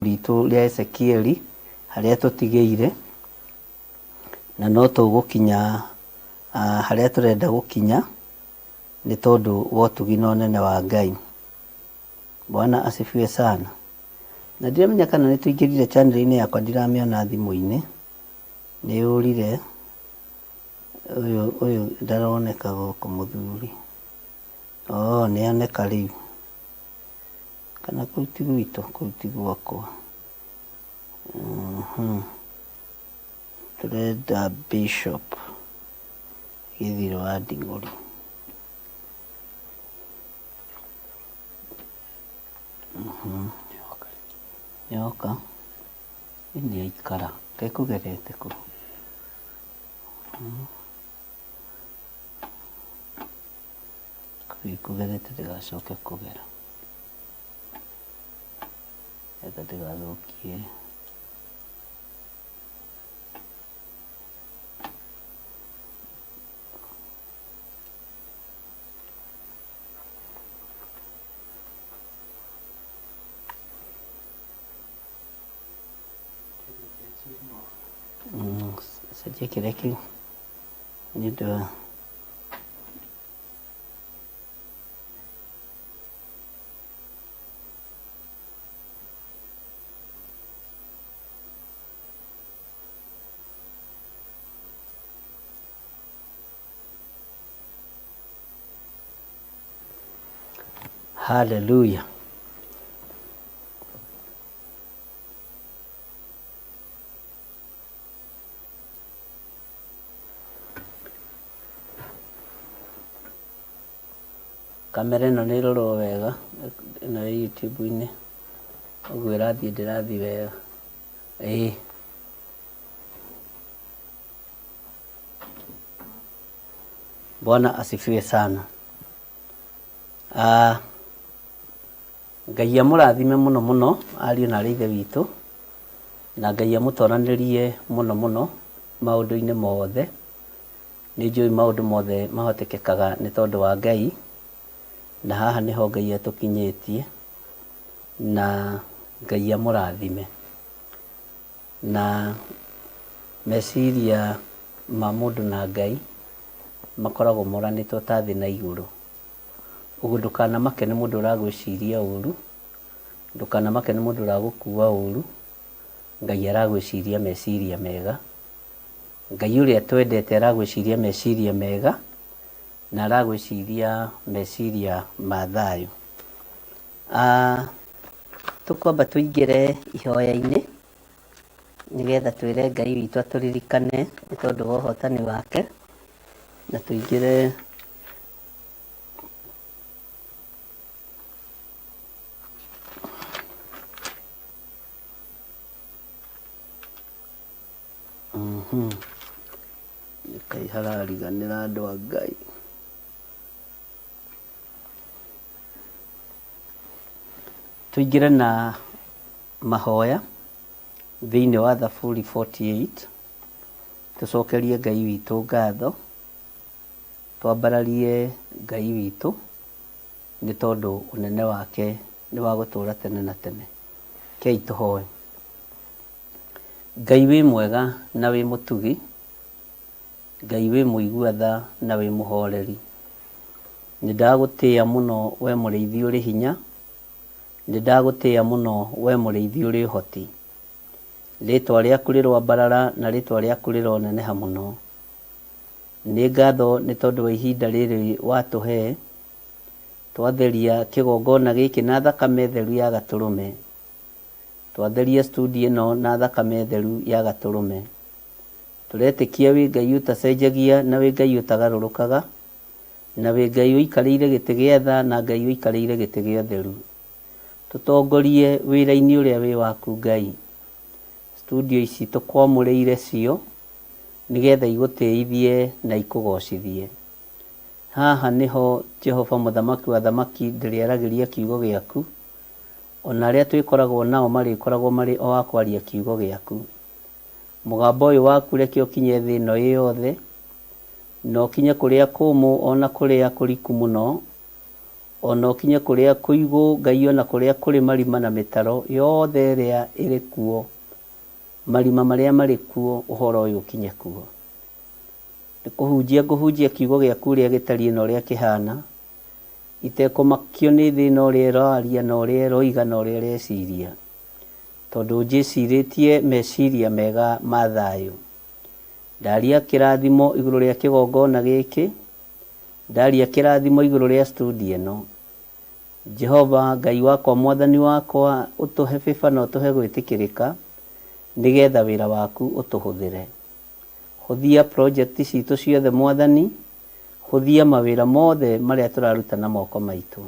Ritũ rĩa Ezekieli harĩa tũtigĩire, na no tũgũkinya harĩa tũrenda gũkinya nĩ tondũ wa ũtugi na ũnene wa Ngai. Bwana asifiwe sana. Na ndiramenya kana nĩ tũingĩrire channel-inĩ yakwa ndiramĩona thimũ-inĩ, nĩ yũrire, ũyũ ũyũ ndaroneka gũkũ mũthuri. Oh nĩ oneka rĩu. Kana kũu ti gwitũ, kũu ti gwakwa. Tũrenda Bishop Gĩthirũ wa Nding'ũri. Nĩoka. Ĩ nĩaikara, kekũgerete kũ? Kũu ĩkũgerete ndĩgacoke kũgera. Getha ndĩgathũkie. Cenjia kĩrĩa kĩu nĩ ũndũ wa Hallelujah. Kamera ĩno nĩ ĩrorwo wega, ĩno ĩ YouTube-inĩ, ũguo ĩrathiĩ ndĩrathiĩ wega, ĩĩ. Bwana asifiwe sana. Ah, Ngai amũrathime mũno mũno ariũ na aarĩ a Ithe witũ, na Ngai amũtoranĩrie mũno mũno maũndũ-inĩ mothe. Nĩ njũĩ maũndũ mothe mahotekekaga nĩ tondũ wa Ngai, na haha nĩho Ngai atũkinyĩtie, na Ngai amũrathime. Na meciria ma mũndũ na Ngai makoragwo moranĩtwo ta thĩ na igũrũ. Ũguo ndũkanamake nĩ mũndũ ũragwĩciria ũru, ndũkanamake nĩ mũndũ ũragũkua ũru, Ngai aragwĩciria meciria mega. Ngai ũrĩa twendete aragwĩciria meciria mega, na aragwĩciria meciria ma thayũ. Tũkwamba tũingĩre ihoya-inĩ, nĩgetha twĩre Ngai witũ atũririkane nĩ tondũ wa ũhotani wake, na tũingĩre Nĩkaĩ harariganĩra andũ a Ngai. Tũingĩre na mahoya thĩinĩ wa Thaburi 48, tũcokerie Ngai witũ ngatho. Twambararie Ngai witũ, nĩ tondũ ũnene wake nĩ wa gũtũũra tene na tene. Rekei tũhoe. Ngai wĩ mwega na wĩ mũtugi, Ngai wĩ mũigua tha na wĩ mũhoreri. Nĩ ndagũtĩĩa mũno we mũrĩithi ũrĩ hinya, nĩ ndagũtĩĩa mũno we mũrĩithi ũrĩ ũhoti. Rĩĩtwa rĩaku rĩroambarara na rĩĩtwa rĩaku rĩroneneha mũno. Nĩ ngatho nĩ tondũ wa ihinda rĩrĩ watũhe, twatheria kĩgongona gĩkĩ na thakame theru ya Gatũrũme. Twatheria studio ĩno na thakame theru ya Gatũrũme. Tũretĩkia wĩ Ngai ũtacenjagia na wĩ Ngai ũtagarũrũkaga, na wĩ Ngai ũikarĩire gĩtĩ gĩa tha na Ngai ũikarĩire gĩtĩ gĩa ũtheru. Tũtongorie wĩra-inĩ ũrĩa wĩ waku Ngai. Studio ici tũkwamũrĩire cio nĩgetha igũtĩithie na ikũgocithie. Haha nĩho Jehova Mũthamaki wa athamaki ndĩrĩaragĩria kiugo gĩaku, o na arĩa twĩkoragwo nao marĩkoragwo marĩ o a kwaria kiugo gĩaku. Mũgambo ũyũ waku reke ũkinye thĩ ĩno ĩ yothe, na ũkinye kũrĩa kũmũ o na kũrĩa kũriku mũno, Ona ũkinye kũrĩa kũigũ, Ngai, ona kũrĩa kũrĩ marima na mĩtaro yothe ĩrĩa ĩrĩ kuo, marima marĩa marĩ kuo, ũhoro ũyũ ũkinye kuo. Nĩ kũhunjia ngũhunjia kiugo gĩaku ũrĩa gĩtariĩ na ũrĩa kĩhana, itekũmakio nĩ thĩ ĩno ũrĩa ĩraria na ũrĩa ĩroiga na ũrĩa ĩreciria, tondũ ũnjĩcirĩtie meciria mega ma thayũ. Ndaria kĩrathimo igũrũ rĩa kĩgongona gĩkĩ, Ndaria kĩrathimo igũrũ rĩa studio ĩno. Jehova Ngai wakwa Mwathani wakwa ũtũhe favor na ũtũhe gwĩtĩkĩrĩka nĩgetha wĩra waku ũtũhũthĩre. Hũthia project citũ ciothe Mwathani, hũthia mawĩra mothe marĩa tũraruta na moko maitũ.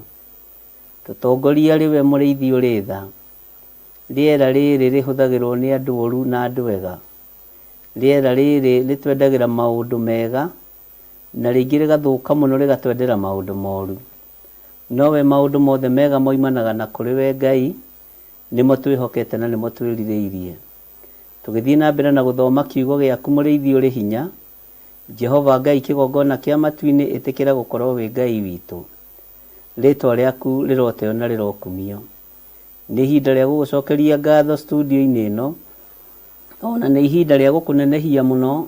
Tũtongorie arĩ we mũrĩithi ũrĩ tha. Rĩera rĩrĩ rĩhũthagĩrwo nĩ andũ oru na andũ ega. Rĩera rĩrĩ rĩtwendagĩra maũndũ mega na rĩngĩ rĩgathũka mũno rĩgatwendera maũndũ moru. No we maũndũ mothe mega moimanaga na kũrĩ we Ngai, nĩmo twĩhokete na nĩmo twĩrirĩirie. Tũgĩthiĩ na mbere na gũthoma kiugo gĩaku mũrĩithi ũrĩ hinya, Jehova Ngai kĩgongona kĩa matu-inĩ ĩtĩkĩra gũkorwo wĩ Ngai witũ. Rĩtwa rĩaku rĩroteo na rĩrokumio. Nĩ ihinda rĩa gũgũcokeria ngatho studio-inĩ ĩno, ona nĩ ihinda rĩa gũkũnenehia mũno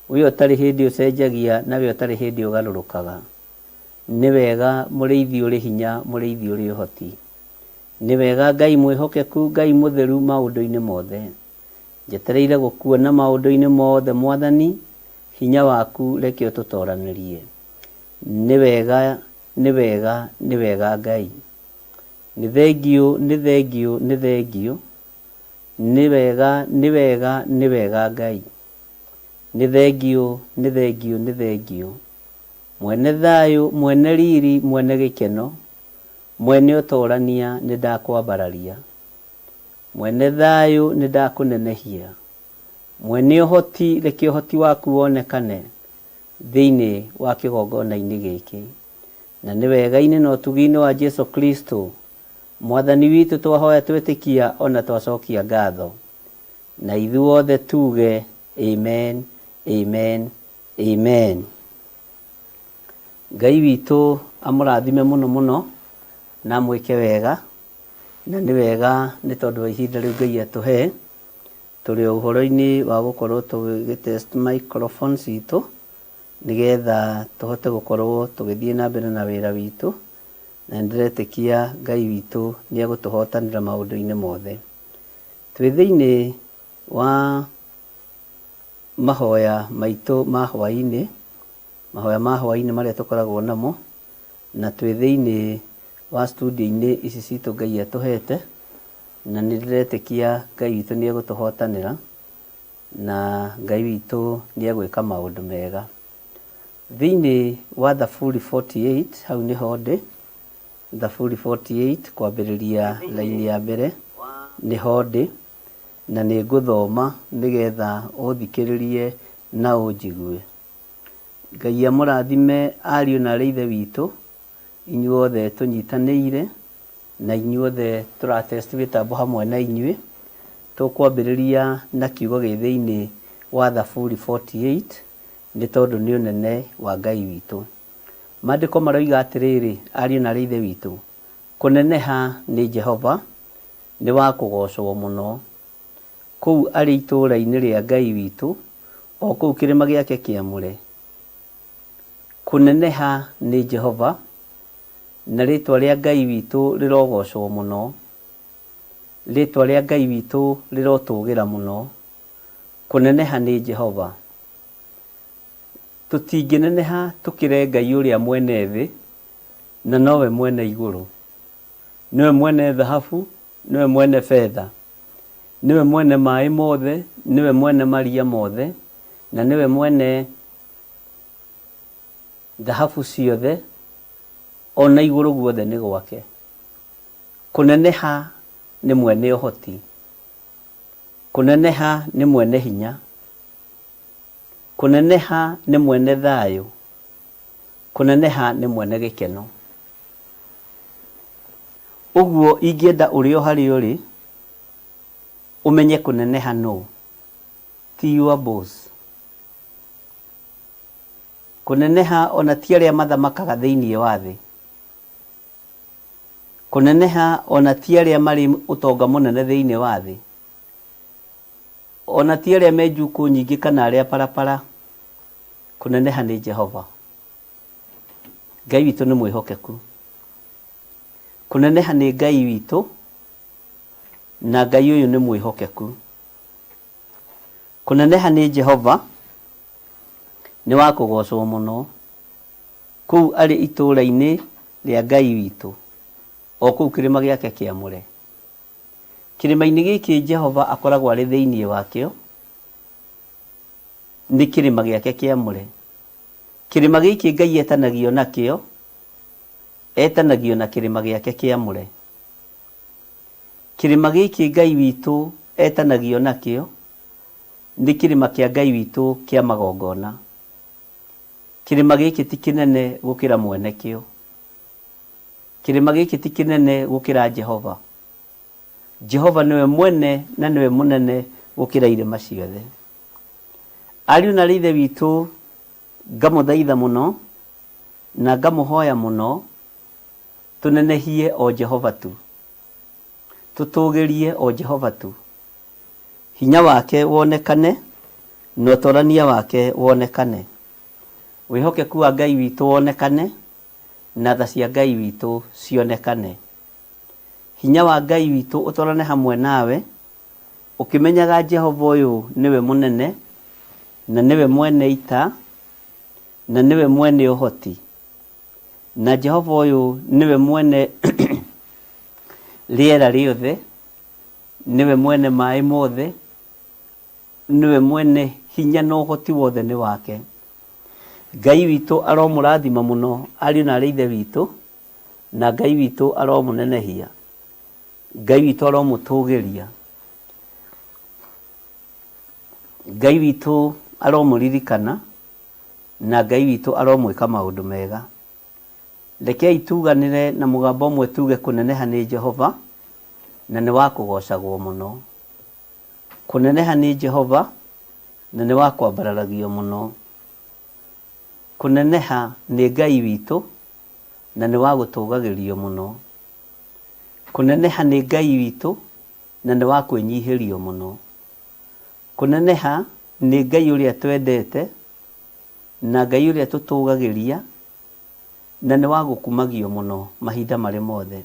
We ũtarĩ hĩndĩ ũcenjagia na we ũtarĩ hĩndĩ ũgarũrũkaga. Nĩ wega mũrĩithi ũrĩ hinya, mũrĩithi ũrĩ ũhoti. Nĩ wega Ngai mwĩhokeku, Ngai mũtheru maũndũ-inĩ mothe. Njetereire gũkuona maũndũ-inĩ mothe Mwathani, hinya waku reke ũtũtoranĩrie. Nĩ wega, nĩ wega, nĩ wega Ngai. Nĩ thengiũ, nĩ thengiũ, nĩ thengiũ. Nĩ wega, nĩ wega, nĩ wega Ngai. Nĩ thengiũ, nĩ thengiũ, nĩ thengiũ. Mwene thayũ, mwene riri, mwene gĩkeno, mwene ũtorania, nĩ ndakwambararia. Mwene thayũ, nĩ ndakũnenehia. Mwene ũhoti, reke ũhoti waku wonekane thĩinĩ wa kĩgongona-inĩ gĩkĩ. Na nĩ wega-inĩ na ũtugi-inĩ wa Jesu Kristo, Mwathani witũ twahoya twetĩkia ona twacokia ngatho. Na ithuothe tuuge, Amen, amen, amen. Ngai witũ amũrathime mũno mũno na amwĩke wega, na nĩ wega nĩ tondũ wa ihinda rĩu Ngai atũhe, tũrĩ o ũhoro-inĩ wa gũkorwo tũgĩ test microphone citũ, nĩgetha tũhote gũkorwo tũgĩthiĩ na mbere na wĩra witũ, na nĩ ndĩretĩkia Ngai witũ nĩ egũtũhotanĩra maũndũ-inĩ mothe. Twĩ thĩinĩ wa mahoya maitũ ma hwaĩ-inĩ, mahoya ma hwaĩ-inĩ marĩa tũkoragwo namo, na twĩ thĩinĩ wa studio-inĩ ici citũ Ngai atũhete, na nĩ ndĩretĩkia Ngai witũ nĩ egũtũhotanĩra, na Ngai witũ nĩ egwĩka maũndũ mega. Thĩinĩ wa Thaburi 48, hau nĩho ndĩ, Thaburi 48 kwambĩrĩria raini ya mbere nĩho ndĩ, na nĩ ngũthoma nĩgetha ũthikĩrĩrie na ũnjigue. Ngai amũrathime ariũ na aarĩ a Ithe witũ, inyuothe tũnyitanĩire, na inyuothe tũra test mĩtambo hamwe na inyuĩ. Tũkwambĩrĩria na kiugo gĩ thĩinĩ wa Thaburi 48, nĩ tondũ nĩ ũnene wa Ngai witũ. Maandĩko maroiga atĩrĩrĩ, ariũ na aarĩ a Ithe witũ, Kũneneha nĩ Jehova, nĩ wa kũgoocwo mũno, kũu arĩ itũũra-inĩ rĩa Ngai witũ, o kũu kĩrĩma gĩake kĩamũre. Kũneneha nĩ Jehova, na rĩĩtwa rĩa Ngai witũ rĩrogoocwo mũno. Rĩĩtwa rĩa Ngai witũ rĩrotũũgĩra mũno. Kũneneha nĩ Jehova. Tũtingĩneneha tũkĩre Ngai ũrĩa mwene thĩ, na nowe mwene igũrũ. Nĩwe mwene thahabu, nĩwe mwene betha, nĩwe mwene maĩ mothe, nĩwe mwene maria mothe, na nĩwe mwene thahabu ciothe, o na igũrũ guothe nĩ gwake. Kũneneha nĩ mwene ũhoti, kũneneha nĩ mwene hinya. Kũneneha nĩ mwene thayũ. Kũneneha nĩ mwene gĩkeno. Ũguo ingĩenda ũrĩ o harĩa ũrĩ ũmenye kũneneha nũ. Ti your boss. Kũneneha ona ti arĩa mathamakaga thĩinĩ wa thĩ. Kũneneha ona ti arĩa marĩ ũtonga mũnene thĩinĩ wa thĩ, ona ti arĩa me njukũ nyingĩ kana arĩa parapara. Kũneneha nĩ Jehova. Ngai witũ nĩ mwĩhokeku. Kũneneha nĩ Ngai witũ, na Ngai ũyũ nĩ mwĩhokeku. Kũneneha nĩ Jehova, nĩ wa kũgoocwo mũno, kũu arĩ itũũra-inĩ rĩa Ngai witũ, o kũu kĩrĩma gĩake kĩamũre. Kĩrĩma-inĩ gĩkĩ Jehova akoragwo arĩ thĩinĩ wakĩo, nĩ kĩrĩma gĩake kĩamũre. Kĩrĩma gĩkĩ Ngai etanagio nakĩo, etanagio na kĩrĩma gĩake kĩamũre. Kĩrĩma gĩkĩ Ngai witũ etanagio nakĩo, nĩ kĩrĩma kĩa Ngai witũ kĩa magongona. Kĩrĩma gĩkĩ ti kĩnene gũkĩra mwene kĩo. Kĩrĩma gĩkĩ ti kĩnene gũkĩra Jehova. Jehova nĩwe mwene na nĩwe mũnene gũkĩra irĩma ciothe. Ariũ na aarĩ a Ithe witũ, ngamũthaitha mũno na ngamũhoya mũno tũnenehie o Jehova tu, tũtũũgĩrie o Jehova tu, hinya wake wonekane na ũtorania wake wonekane, wĩhokeku wa Ngai witũ wonekane na tha cia Ngai witũ cionekane. Hinya wa Ngai witũ ũtwarane hamwe nawe, ũkĩmenyaga Jehova ũyũ nĩwe mũnene, na nĩwe mwene ita, na nĩwe mwene ũhoti. Na Jehova ũyũ nĩwe mwene rĩera rĩothe, nĩwe mwene maĩ mothe, nĩwe mwene hinya na ũhoti wothe nĩ wake. Ngai witũ aromũrathima mũno ariũ na aarĩ a Ithe witũ, na Ngai witũ aromũnenehia. Ngai witũ aromũtũgĩria. Ngai witũ aromũririkana, na Ngai witũ aromwĩka maũndũ mega. Rekei tuganĩre na mũgambo ũmwe tuge kũneneha nĩ Jehova, na nĩ wa kũgocagwo mũno. Kũneneha nĩ Jehova, na nĩ wa kwambararagio mũno. Kũneneha nĩ Ngai witũ, na nĩ wa gũtũgagĩrio mũno. Kũneneha nĩ Ngai witũ, na nĩ wa kwĩnyihĩrio mũno. Kũneneha nĩ Ngai ũrĩa twendete, na Ngai ũrĩa tũtũgagĩria, na nĩ wa gũkumagio mũno mahinda marĩ mothe.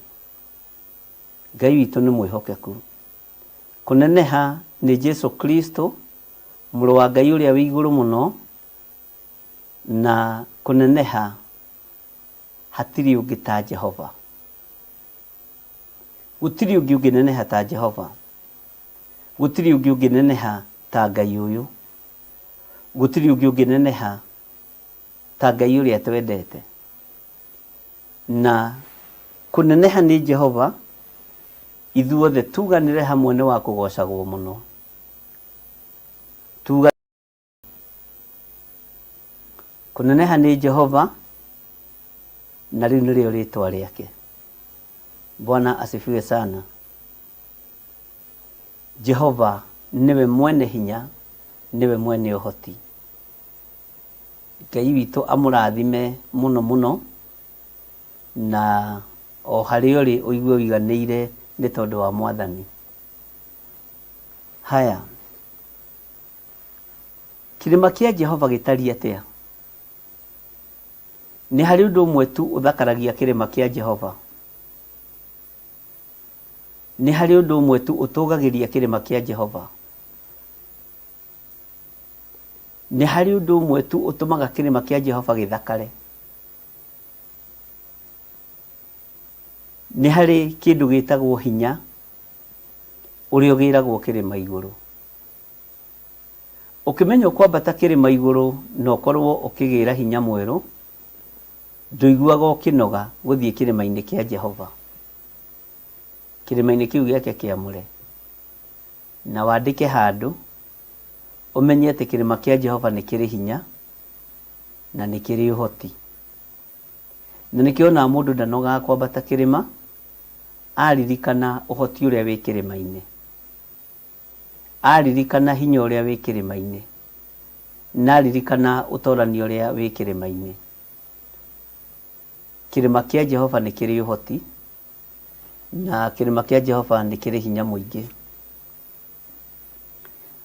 Ngai witũ nĩ mwĩhokeku. Kũneneha nĩ Jesu Kristo, Mũrũ wa Ngai ũrĩa wĩ igũrũ mũno, na kũneneha hatirĩ ũngĩ ta Jehova. Gũtirĩ ũngĩ ũngĩneneha ta Jehova. Gũtirĩ ũngĩ ũngĩneneha ta Ngai ũyũ. Gũtirĩ ũngĩ ũngĩneneha ta Ngai ũrĩa twendete. Na kũneneha nĩ Jehova, ithuothe tuganĩre hamwe nĩ wa kũgocagwo mũno. Tuga Kũneneha nĩ Jehova, na rĩu nĩrĩo rĩtwa rĩake. Bwana asifiwe sana. Jehova nĩwe mwene hinya, nĩwe mwene ũhoti. Ngai witũ amũrathime mũno mũno, na o harĩa ũrĩ ũigue ũiganĩire nĩ tondũ wa Mwathani. Haya. Kĩrĩma kĩa Jehova gĩtariĩ atĩa? Nĩ harĩ ũndũ ũmwe tu ũthakaragia kĩrĩma kĩa Jehova. Nĩ harĩ ũndũ ũmwe tu ũtũũgagĩria kĩrĩma kĩa Jehova. Nĩ harĩ ũndũ ũmwe tu ũtũmaga kĩrĩma kĩa Jehova gĩthakare. Nĩ harĩ kĩndũ gĩtagwo hinya ũrĩa ũgĩragwo kĩrĩma igũrũ. Ũkĩmenya ũkwambata kĩrĩma igũrũ na ũkorwo ũkĩgĩra hinya mwerũ, ndũiguaga ũkĩnoga gũthiĩ kĩrĩma-inĩ kĩa Jehova, kĩrĩma-inĩ kĩu gĩake kĩamũre. Na wandĩke handũ, ũmenye atĩ kĩrĩma kĩa Jehova nĩ kĩrĩ hinya na nĩ kĩrĩ ũhoti. Na nĩkĩo onaga mũndũ ndanogaga kwambata kĩrĩma, aririkana ũhoti ũrĩa wĩ kĩrĩma-inĩ. Aririkana hinya ũrĩa wĩ kĩrĩma-inĩ, na aririkana ũtorania ũrĩa wĩ kĩrĩma-inĩ. Kĩrĩma kĩa Jehova nĩ kĩrĩ ũhoti, Na kĩrĩma kĩa Jehova nĩ kĩrĩ hinya mũingĩ.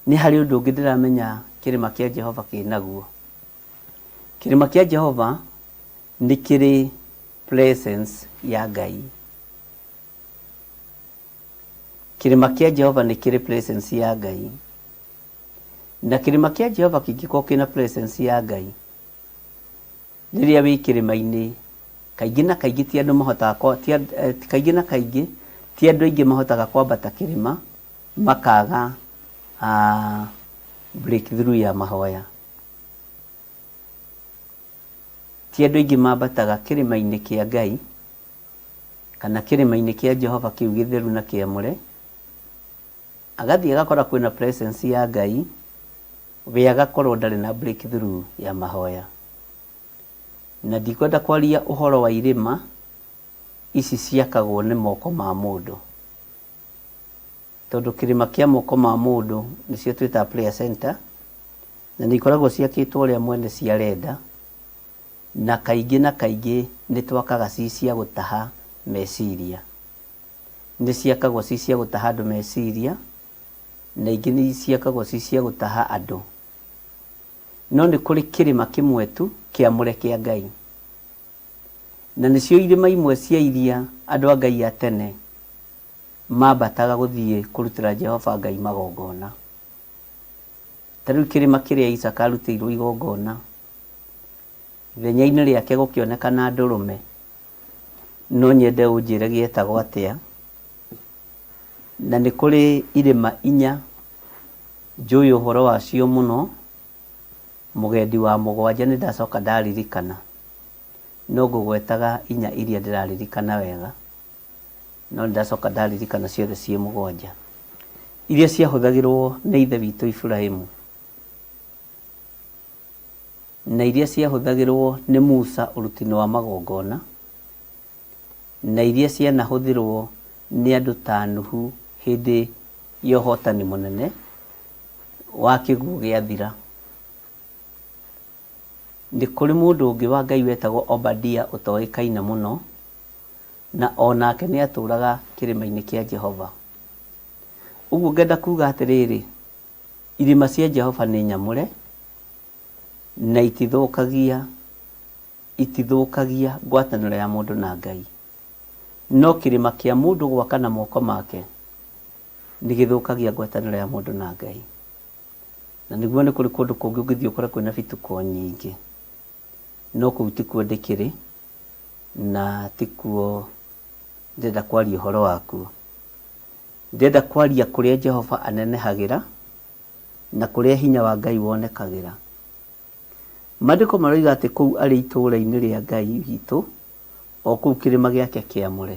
Nĩ harĩ ũndũ ũngĩ ndĩramenya kĩrĩma kĩa Jehova kĩ naguo. Kĩrĩma kĩa Jehova nĩ kĩrĩ presence ya Ngai. Kĩrĩma kĩa Jehova nĩ kĩrĩ presence ya Ngai. Na kĩrĩma kĩa Jehova kĩngĩkorwo kĩna presence ya Ngai, rĩrĩa wĩ kĩrĩma-inĩ, kaingĩ na kaingĩ ti andũ mahotaga kwa, ti, eh, kaingĩ na kaingĩ ti andũ aingĩ mahotaga kwambata kĩrĩma makaga breakthrough ya mahoya. Ti andũ aingĩ mambataga kĩrĩma-inĩ kĩa Ngai kana kĩrĩma-inĩ kĩa Jehova kĩu gĩtheru na kĩamũre, agathiĩ agakora kwĩna presence ya Ngai, we agakorwo ndarĩ na breakthrough ya mahoya. Na ndikwenda kwaria ũhoro wa irĩma ici ciakagwo nĩ moko ma mũndũ, tondũ kĩrĩma kĩa moko ma mũndũ nĩcio twĩtaga prayer center, na nĩ ikoragwo ciakĩtwo ũrĩa mwene ciarenda, na kaingĩ na kaingĩ nĩ twakaga ci cia gũtaha meciria. Nĩ ciakagwo ci cia gũtaha andũ meciria, na ingĩ nĩ ciakagwo ci cia gũtaha andũ. No nĩ kũrĩ kĩrĩma kĩmwe tu kĩamũre kĩa Ngai. Na nĩcio irĩma imwe cia iria andũ a Ngai a tene mambataga gũthiĩ kũrutĩra Jehova Ngai magongona. Ta rĩu kĩrĩma kĩrĩa Isaaka arutĩirwo igongona, ithenya-inĩ rĩake gũkĩonekana ndũrũme, no nyende ũnjĩre gĩetagwo atĩa. Na nĩ kũrĩ irĩma inya njũĩ ũhoro wacio mũno, mũgendi wa mũgwanja nĩ ndacoka ndaririkana, no ngũgwetaga inya iria ndĩraririkana wega, no nĩ ndacoka ndaririkana ciothe ciĩ mũgwanja, iria ciahũthagĩrwo nĩ ithe witũ Iburahimu, na iria ciahũthagĩrwo nĩ Musa ũruti-inĩ wa magongona, na iria cianahũthĩrwo nĩ andũ ta Nuhu hĩndĩ ya ũhotani mũnene wa kĩguũ gĩathira. Nĩ kũrĩ mũndũ ũngĩ wa Ngai wetagwo Obadia ũtoĩkaine mũno, na o nake nĩ atũraga kĩrĩma-inĩ kĩa Jehova. Ũguo ngenda kuga atĩrĩrĩ, irĩma cia Jehova nĩ nyamũre na itithũkagia itithũkagia ngwatanĩro ya mũndũ na Ngai. No kĩrĩma kĩa mũndũ gwaka na moko make nĩ gĩthũkagia ngwatanĩro ya mũndũ na Ngai. Na nĩguo nĩ kũrĩ kũndũ kũngĩ ũngĩthiĩ ũkore kwĩna bituko nyingĩ, no kũu tikuo ndĩkĩrĩ na tikuo ndĩrenda kwaria ũhoro wakuo. Ndĩrenda kwaria kũrĩa Jehova anenehagĩra na kũrĩa hinya wa Ngai wonekagĩra. Maandĩko maroiga atĩ kũu arĩ itũũra-inĩ rĩa Ngai witũ, o kũu kĩrĩma gĩake kĩamũre.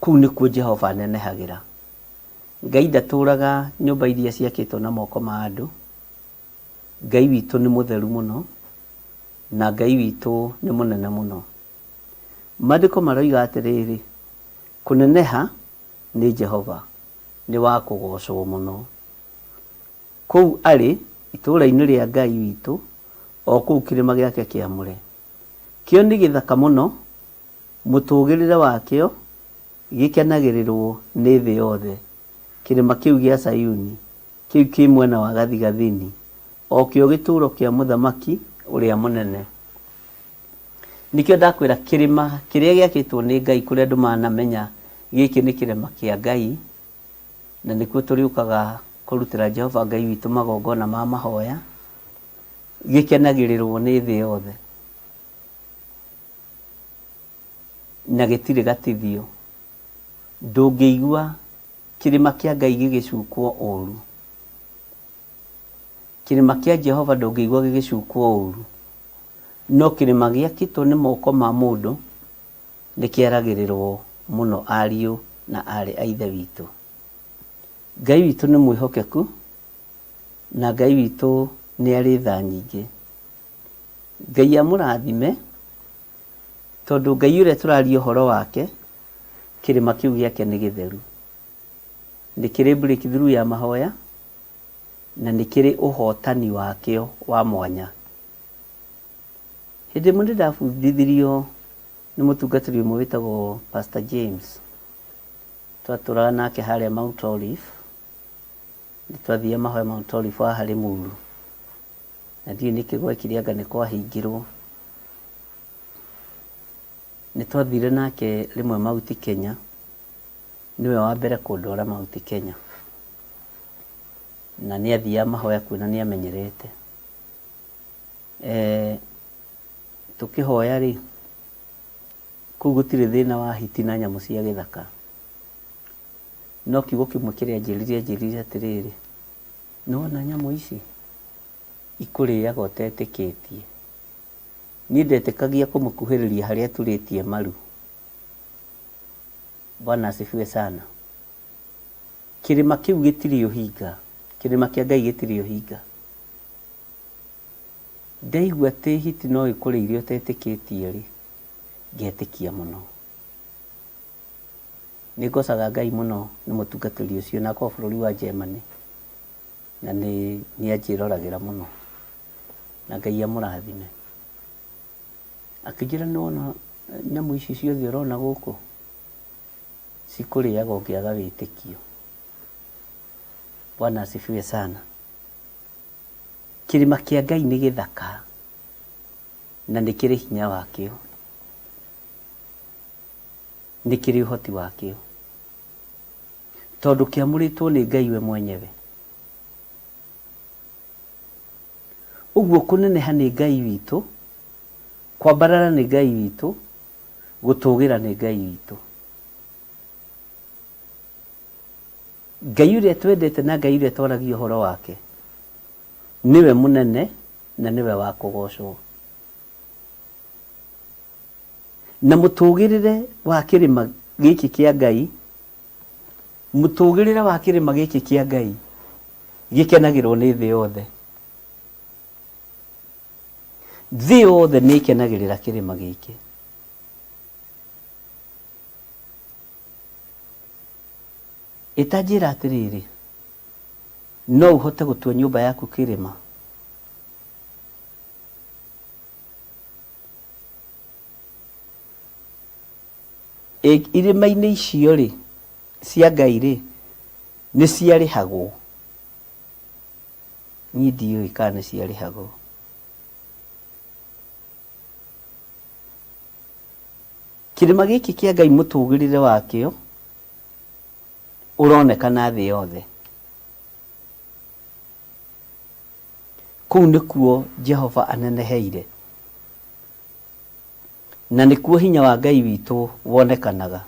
Kũu nĩkuo Jehova anenehagĩra. Ngai ndatũũraga nyũmba iria ciakĩtwo na moko ma andũ. Ngai witũ nĩ mũtheru mũno, na Ngai witũ nĩ mũnene mũno. Maandĩko maroiga atĩrĩrĩ, kũneneha nĩ Jehova, nĩ wa kũgoocwo mũno. Kũu arĩ, itũũra-inĩ rĩa Ngai witũ, o kũu kĩrĩma gĩake kĩamũre. Kĩo nĩ gĩthaka mũno, mũtũũgĩrĩre wakĩo gĩkenagĩrĩrwo nĩ thĩ yothe, kĩrĩma kĩu gĩa Zayuni, kĩu kĩ mwena wa gathigathini, o kĩo gĩtũũro kĩa Mũthamaki ũrĩa mũnene. Nĩkĩo ndakwĩra kĩrĩma kĩrĩa gĩakĩtwo nĩ Ngai kũrĩa andũ manamenya gĩkĩ nĩ kĩrĩma kĩa Ngai, na nĩkuo tũrĩũkaga kũrutĩra Jehova Ngai witũ magongona ma mahoya, gĩkenagĩrĩrwo nĩ thĩ yothe na gĩtirĩ gatithio. Ndũngĩigua kĩrĩma kĩa Ngai gĩgĩcukwo ũru. Kĩrĩma kĩa Jehova ndũngĩigua gĩgĩcukwo ũru, no kĩrĩma gĩakĩtwo nĩ moko ma mũndũ nĩ kĩaragĩrĩrwo mũno ariũ na aarĩ a Ithe witũ. Ngai witũ nĩ mwĩhokeku na Ngai witũ nĩ arĩ tha nyingĩ. Ngai amũrathime tondũ Ngai ũrĩa tũraria ũhoro wake kĩrĩma kĩu gĩake nĩ gĩtheru. Nĩ kĩrĩ breakthrough ya mahoya na nĩ kĩrĩ ũhotani wakĩo wa mwanya. Hĩndĩ ĩmwe nĩ ndabundithirio nĩ mũtungatĩri ũmwe wĩtagwo Pastor James. Twatũraga nake harĩa Mount Olive, nĩ twathiaga mahoya Mount Olive haha Limuru. Na ndiũĩ nĩkĩ gwekire anga nĩ kwahingirwo. Nĩ twathire nake rĩmwe Mount Kenya, nĩwe wa mbere kũndwara Mount Kenya. Na nĩ athiaga mahoya kuo na nĩ amenyerete. Eh, tũkĩhoya rĩ, kũu gũtirĩ thĩna wa hiti na nyamũ cia gĩthaka. No kiugo kĩmwe kĩrĩa anjĩrire anjĩrire atĩrĩrĩ, nĩwona nyamũ ici ikũrĩaga ũtetĩkĩtie. Niĩ ndetĩkagia kũmũkuhĩrĩria harĩa aturĩtie maru. Bwana asifiwe sana. Kĩrĩma kĩu gĩtirĩ ũhinga, kĩrĩma kĩa Ngai gĩtirĩ ũhinga. Ndaigua atĩ hiti no ĩkũrĩire ũtetĩkĩtie rĩ, ngetĩkia mũno. Nĩ ngocaga Ngai mũno nĩ mũtungatĩri ũcio na akoragwo bũrũri wa Germany na nĩ anjĩroragĩra mũno na Ngai amũrathime. Akĩnjĩra nĩ wona nyamũ ici ciothe ũrona gũkũ cikũrĩaga ũngĩaga wĩtĩkio. Bwana asifiwe sana. Kĩrĩma kĩa Ngai nĩ gĩthaka na nĩ kĩrĩ hinya wakĩo. Nĩ kĩrĩ ũhoti wakĩo. Tondũ kĩamũrĩtwo nĩ Ngai we mwenyewe. Ũguo kũneneha nĩ Ngai witũ, kwambarara nĩ Ngai witũ, gũtũgĩra nĩ Ngai witũ. Ngai ũrĩa twendete na Ngai ũrĩa twaragia ũhoro wake nĩwe mũnene na nĩwe wa kũgocwo. Na mũtũgĩrĩre wa kĩrĩma gĩkĩ kĩa Ngai, mũtũgĩrĩre wa kĩrĩma gĩkĩ kĩa Ngai gĩkenagĩrwo nĩ thĩ yothe. Thĩ yothe nĩ ĩkenagĩrĩra kĩrĩma gĩkĩ. Ĩtanjĩra atĩrĩrĩ, no ũhote gũtua nyũmba yaku kĩrĩma? Irĩma-inĩ icio-rĩ, cia Ngai-rĩ, nĩ ciarĩhagwo? Niĩ ndiũĩ kana nĩ ciarĩhagwo. Kĩrĩma gĩkĩ kĩa Ngai mũtũgĩrĩre wakĩo ũronekana thĩ yothe. Kũu nĩkuo Jehova aneneheire, na nĩkuo hinya wa Ngai witũ wonekanaga.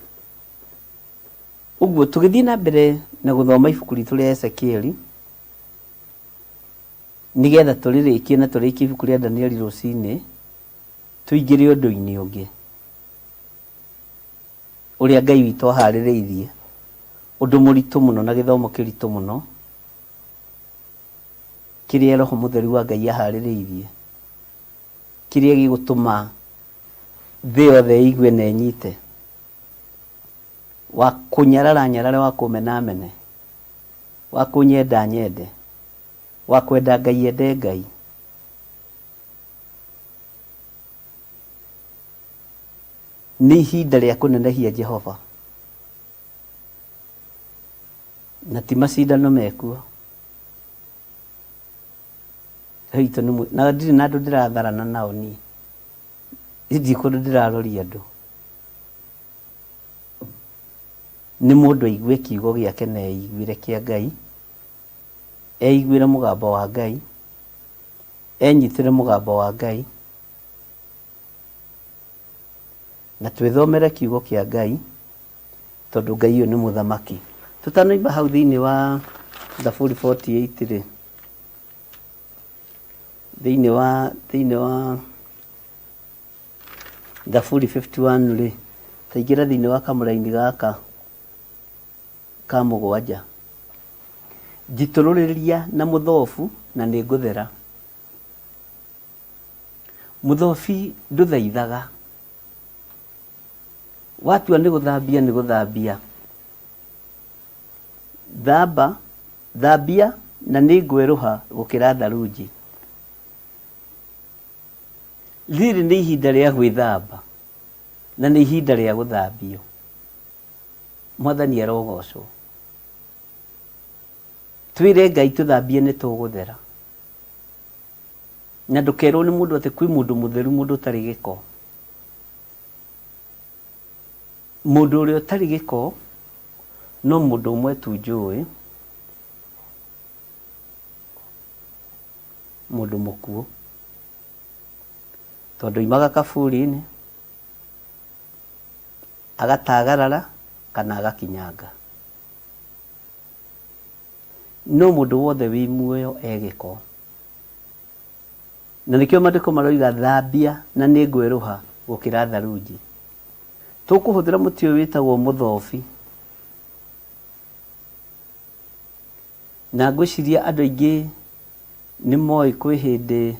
Ũguo tũgĩthiĩ na mbere na gũthoma ibuku ritũ rĩa Ezekieli, nĩgetha tũrĩrĩkie na tũrĩkie ibuku rĩa Danieli rũcinĩ, tũingĩre ũndũ-inĩ ũngĩ ũrĩa Ngai witũ aharĩrĩirie, ũndũ mũritũ mũno na gĩthomo kĩritũ mũno, kĩrĩa Roho Mũtheru wa Ngai aharĩrĩirie, kĩrĩa gĩgũtũma thĩ yothe ĩigue na ĩnyite, wa kũnyarara nyarare, wa kũmena mene, wa kũnyenda nyende, wa kwenda Ngai ende Ngai. Nĩ ihinda rĩa kũnenehia Jehova, na ti macindano mekuo. Witũ nĩ na ndirĩ na andũ ndĩratharana nao niĩ, ndirĩ kũndũ ndĩraroria andũ. Nĩ mũndũ aigue kiugo gĩake na eiguĩre kĩa Ngai, eiguĩre mũgambo wa Ngai, enyitĩre mũgambo wa Ngai, na twĩthomere kiugo kĩa Ngai, tondũ Ngai ũyũ nĩ mũthamaki. Tũtanoima hau thĩinĩ wa Thaburi 48 rĩ, thĩinĩ wa thĩinĩ wa Thaburi 51 rĩ, taingĩra thĩinĩ wa kamũraini gaka ka mũgwanja. Njitũrũrĩria na mũthobu na nĩngũthera. Mũthobi ndũthaithaga. Watua nĩ gũthambia nĩ gũthambia. Thamba, thambia na nĩ ngwerũha gũkĩra tharunji. Rĩrĩ nĩ ihinda rĩa gwĩthamba na nĩ ihinda rĩa gũthambio. Mwathani arogocwo. Twĩre Ngai tũthambie nĩ tũgũthera. Na ndũkerwo nĩ mũndũ atĩ kwĩ mũndũ mũtheru mũndũ ũtarĩ gĩko. Mũndũ ũrĩa ũtarĩ gĩko no mũndũ ũmwe tu njũĩ, mũndũ mũkuũ. Tondũ oimaga kaburi-inĩ, agatagarara kana agakinyanga. No mũndũ wothe wĩ muoyo e gĩko. Na nĩkĩo maandĩko maroiga thambia na nĩ ngwerũha gũkĩra tharunji. Tũkũhũthĩra mũtĩ ũyũ wĩtagwo mũthobi. Na ngwĩciria andũ aingĩ nĩ moĩ kwĩ hĩndĩ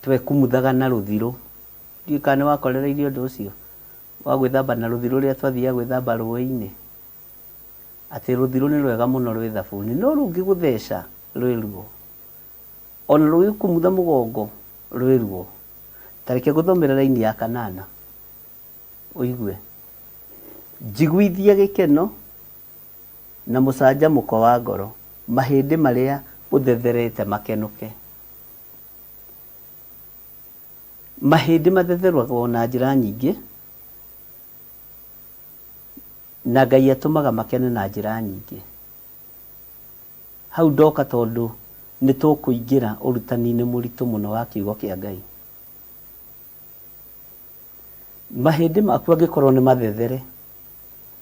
twekumuthaga na rũthirũ. Ndiũĩ kana nĩ wakorereire ũndũ ũcio wa gwĩthamba na rũthirũ rĩrĩa twathiaga gwĩthamba rũĩ-inĩ. Atĩ rũthirũ nĩ rwega mũno rwĩ thabuni, no rũngĩgũtheca rwĩ ruo. Ona rũgĩkũmutha mũgongo rwĩ ruo. Ta reke ngũthomere raini ya kanana ũigue. Njiguithia gĩkeno na mũcanjamũko wa ngoro, mahĩndĩ marĩa ũthetherete makenũke. Mahĩndĩ mathetheragwo na njĩra nyingĩ, na Ngai atũmaga makene na njĩra nyingĩ. Hau ndoka tondũ nĩ tũkũingĩra ũrutani-inĩ mũritũ mũno wa kiugo kĩa Ngai. Mahĩndĩ maku angĩkorwo nĩ mathethere,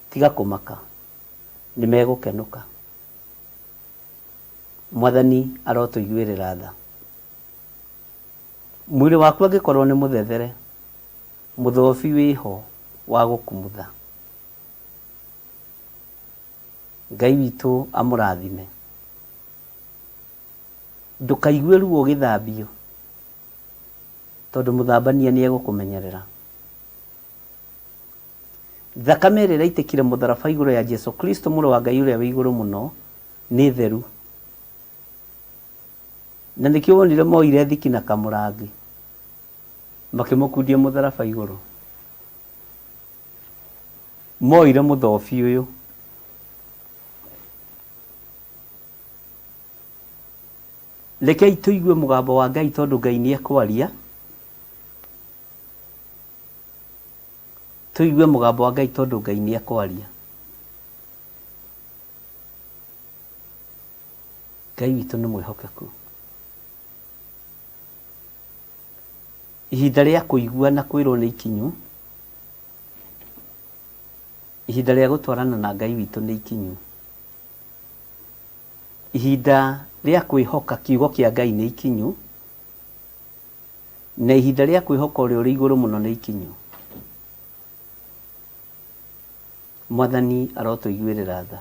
tiga kũmaka, nĩ megũkenũka. Mwathani arotũiguĩrĩra tha. Mwĩrĩ waku angĩkorwo nĩ mũthethere, mũthobi wĩho wa gũkumutha. Ngai witũ amũrathime. Ndũkaigue ruo ũgĩthambio, tondũ mũthambania nĩ egũkũmenyerera. Thakame ĩrĩa ĩraitĩkire mũtharaba igũrũ ya Jesu Kristo mũrũ wa Ngai ũrĩa wĩ igũrũ mũno nĩ theru. Na nĩkĩo wonire moire thiki na kamũrangi makĩmũkundia mũtharaba igũrũ. Moire mũthobi ũyũ. Rekei tũigue mũgambo wa Ngai tondũ Ngai nĩ ekwaria. Tũigue mũgambo wa Ngai tondũ Ngai nĩ ekwaria. Ngai witũ nĩ mwĩhokeku. Ihinda rĩa kũigua na kwĩrwo nĩ ikinyu, ihinda rĩa gũtwarana na Ngai witũ nĩ ikinyu, ihinda rĩa kwĩhoka kiugo kĩa Ngai nĩ ikinyu, na ihinda rĩa kwĩhoka ũrĩa ũrĩ igũrũ mũno nĩ ikinyu. Mwathani arotũiguĩrĩra tha.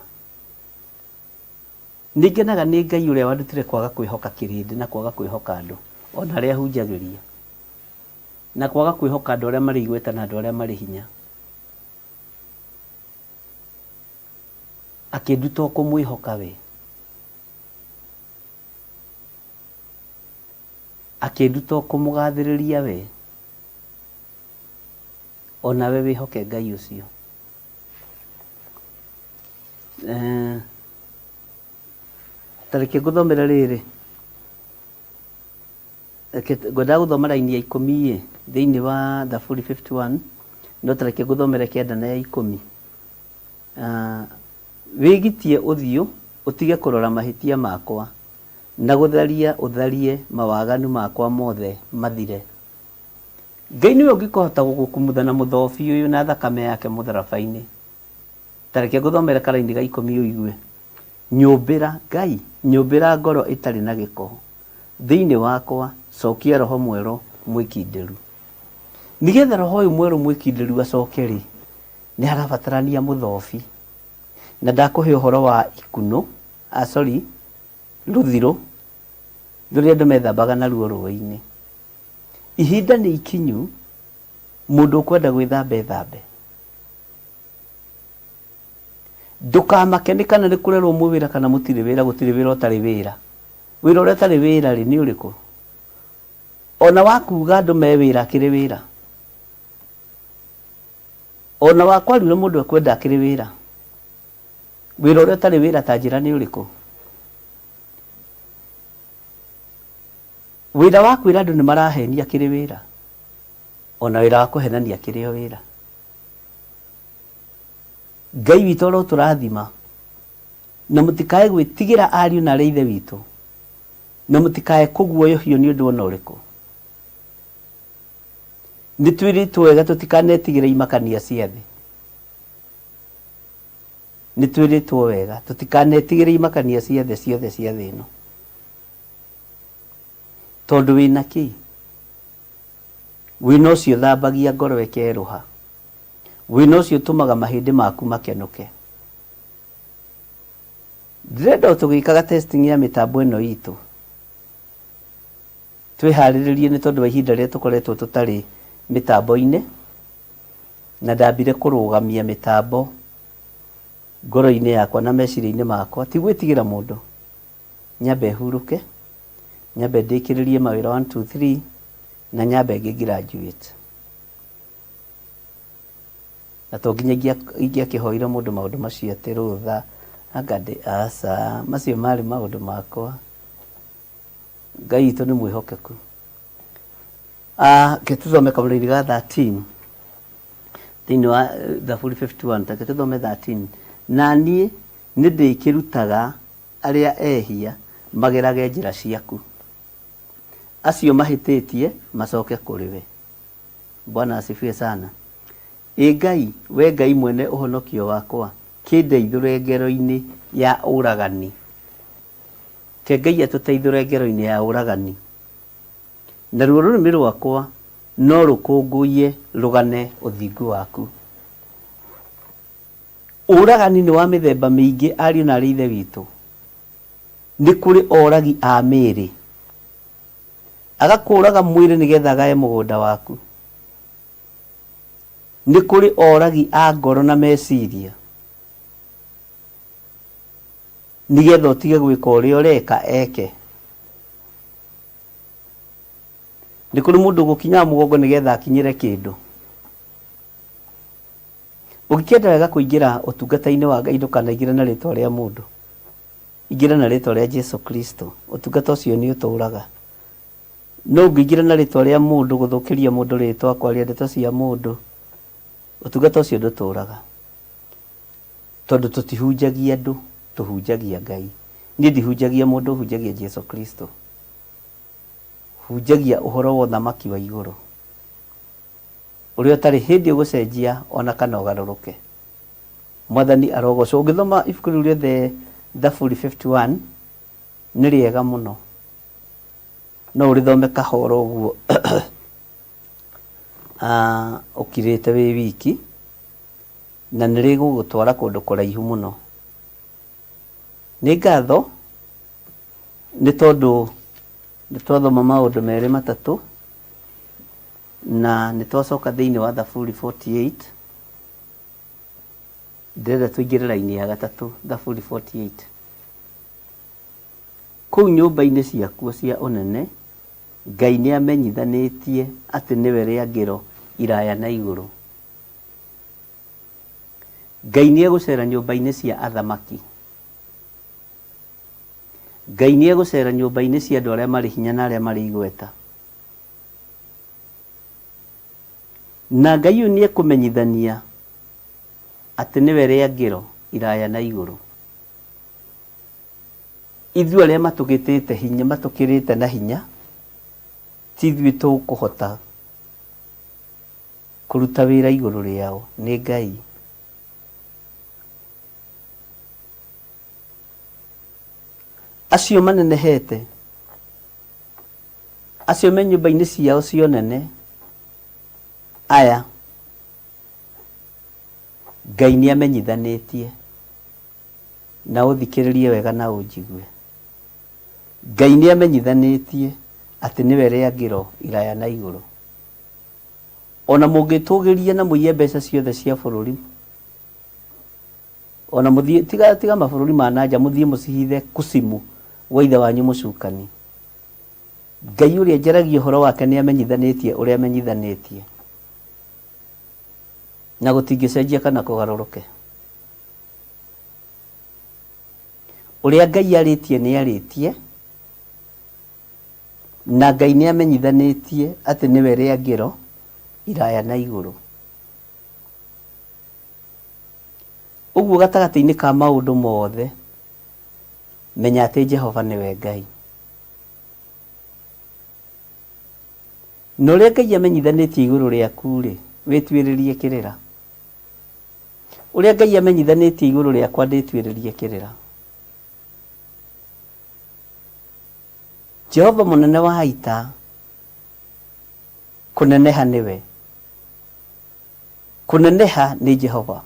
Nĩ ngenaga nĩ Ngai ũrĩa wandutire kwaga kwĩhoka kĩrĩndĩ na kwaga kwĩhoka andũ, o na arĩa hunjagĩria, na kwaga kwĩhoka andũ arĩa marĩ igweta na andũ arĩa marĩ hinya. Akĩnduta o kũmwĩhoka we. Akĩnduta o kũmũgathĩrĩria we. O nawe wĩhoke Ngai ũcio. Eh, ta reke ngũthomere rĩrĩ. Reke ngwendaga gũthoma raini ya ikũmi ĩ thĩinĩ wa Thaburi 51 no ta reke ngũthomere kenda na ya ikũmi. Ah, wĩgitie ũthiũ ũtige kũrora mahĩtia makwa, na gũtharia ũtharie mawaganu makwa mothe mathire. Ngai nĩwe ũngĩkũhota gũgũkumutha na mũthobi ũyũ na thakame yake mũtharaba-inĩ. Ta reke ngũthomere karaini ga ikũmi ũigue. Nyũmbĩra, Ngai, nyũmbĩra ngoro ĩtarĩ na gĩko. Thĩinĩ wakwa, cokia roho mwerũ mwĩkindĩru. Nĩgetha roho ũyũ mwerũ mwĩkindĩru acoke-rĩ, nĩ harabatarania mũthobi. Na ndakũhe ũhoro wa ikunũ, ah, sorry, rũthirũ, rũrĩa andũ methambaga naruo rũĩ-inĩ. Ihinda nĩ ikinyu, mũndũ ũkwenda gwĩthamba ethambe. Ndũkamake nĩ kana nĩ kũrerwo mwĩ wĩra kana mũtirĩ wĩra, gũtirĩ wĩra ũtarĩ wĩra. Wĩra ũrĩa ũtarĩ wĩra rĩ, nĩ ũrĩkũ? Ona wa kuga andũ me wĩra akĩrĩ wĩra. Ona wa kwaria ũrĩa mũndũ ekwenda akĩrĩ wĩra. Wĩra ũrĩa ũtarĩ wĩra ta njĩra nĩ ũrĩkũ? Wĩra wa kwĩra andũ nĩ marahenia kĩrĩ wĩra, ona wĩra wa kũhenania kĩrĩ o wĩra. Ngai witũ arotũrathima, na mũtikae gwĩtigĩra ariũ na arĩ ithe witũ, na mũtikae kũguoyohio nĩ ũndũ ona ũrĩkũ. Nĩ twĩrĩtwo wega tũtikanetigĩre imakania cia thĩ. Nĩ twĩrĩtwo wega tũtikanetigĩre imakania cia thĩ ciothe cia thĩ ĩno. Tondũ wĩna kĩ? Wĩna ũcio thambagia ngoro ĩkerũha. Wĩna ũcio ũtũmaga mahĩndĩ maku makenũke. Ndĩrenda o tũgĩkaga testing ya mĩtambo ĩno itũ twĩharĩrĩrie nĩ tondũ wa ihinda rĩrĩa tũkoretwo tũtarĩ mĩtambo-inĩ, na ndambire kũrũgamia mĩtambo ngoro-inĩ yakwa na meciria-inĩ makwa, ti gwĩtigĩra mũndũ, nyambe hurũke, nyambe ndĩkĩrĩrie mawĩra 1 2 3 na nyambe ngĩ graduate. Na to nginya ingĩakĩhoire mũndũ maũndũ macio atĩ rũtha, anga ndĩ aca, macio marĩ maũndũ makwa. Ngai witũ nĩ mwĩhokeku. Reke tũthome kamũraini ga 13 thĩinĩ wa Thaburi 51, reke tũthome 13. Na niĩ nĩ ndĩkĩrutaga arĩa ehia magerage njĩra ciaku, acio mahĩtĩtie macoke kũrĩ we. Bwana asifiwe sana. Ĩ Ngai, we Ngai mwene ũhonokio wakwa, kĩndeithũre ngero-inĩ ya ũragani. Reke Ngai atũteithũre ngero-inĩ ya ũragani. Naruo rũrĩmĩ rwakwa no rũkũngũiye rũgane ũthingu waku. Ũragani nĩ wa mĩthemba mĩingĩ ariũ na arĩ ithe witũ. Nĩ kũrĩ oragi a mĩĩrĩ. Agakũraga mwĩrĩ nĩgetha agae mũgũnda waku. Nĩ kũrĩ oragi a ngoro na meciria, nĩgetha ũtige gwĩka ũrĩa ũreka eke. Nĩ kũrĩ mũndũ ũgũkinyaga mũgongo nĩgetha akinyĩre kĩndũ. Ũngĩkĩenda wega kũingĩra ũtungata-inĩ wa Ngai ndũkanaingĩre na rĩtwa rĩa mũndũ. Ingĩra na rĩtwa rĩa Jesu Kristo. Ũtungata ũcio nĩ ũtũraga. No ũngĩingĩra na rĩtwa rĩa mũndũ, gũthũkĩria mũndũ rĩtwa, kwaria ndeto cia mũndũ, ũtungata ũcio ndũtũraga. Tondũ tũtihunjagia andũ, tũhunjagia Ngai. Niĩ ndihunjagia mũndũ, hunjagia Jesu Kristo. Hunjagia ũhoro wa ũthamaki wa igũrũ, ũrĩa ũtarĩ hĩndĩ ũgũcenjia ona kana ũgarũrũke. Mwathani arogocwo. Ũngĩthoma ibuku rĩu rĩothe Thaburi 51 nĩ rĩega mũno. No ũrĩthome kahora ũguo ũkirĩte wĩ wiki, na nĩ rĩgũgũtwara kũndũ kũraihu mũno. Nĩ ngatho nĩ tondũ nĩ twathoma maũndũ merĩ matatũ, na nĩ twacoka thĩinĩ wa Thaburi 48. Ndĩrenda tũingĩre raini ya gatatũ, Thaburi 48. Kũu nyũmba-inĩ ciakuo cia ũnene, Ngai nĩamenyithanĩtie atĩ nĩwe rĩangĩro iraya na igũrũ. Ngai nĩegũcera nyũmba-inĩ cia athamaki. Ngai nĩegũcera nyũmba-inĩ cia andũ arĩa marĩ hinya na arĩa marĩ igweta. Na Ngai ũyũ nĩekũmenyithania atĩ nĩwe rĩangĩro iraya na igũrũ. Ithuĩ arĩa matũgĩtĩte hinya, matũkĩrĩte na hinya, ti ithuĩ tũkũhota kũruta wĩra igũrũ rĩao, nĩ Ngai. Acio manenehete, acio me nyũmba-inĩ ciao cia ũnene, aya, Ngai nĩamenyithanĩtie, na ũthikĩrĩrie wega na ũnjigue. Ngai nĩamenyithanĩtie atĩ nĩwe rĩangĩro iraya na igũrũ. Ona mũngĩtũgĩria na mũiye mbeca ciothe cia bũrũri, ona mũthiĩ tiga, tiga mabũrũri ma na nja, mũthiĩ mũcihithe kucimu gwa ithe wanyu mũcukani. Ngai ũrĩa njaragia ũhoro wake nĩamenyithanĩtie ũrĩa amenyithanĩtie, na gũtingĩcenjia kana kũgarũrũke. Ũrĩa Ngai arĩtie nĩ arĩtie, na Ngai nĩ amenyithanĩtie atĩ nĩwe rĩangĩro iraya na igũrũ. Ũguo gatagatĩ-inĩ ka maũndũ mothe, menya atĩ Jehova nĩwe Ngai. Na ũrĩa Ngai amenyithanĩtie igũrũ rĩaku-rĩ, wĩtuĩrĩrie kĩrĩra. Ũrĩa Ngai amenyithanĩtie igũrũ rĩakwa ndĩtuĩrĩrie kĩrĩra. Jehova mũnene wa ita, kũneneha nĩwe. Kũneneha nĩ Jehova.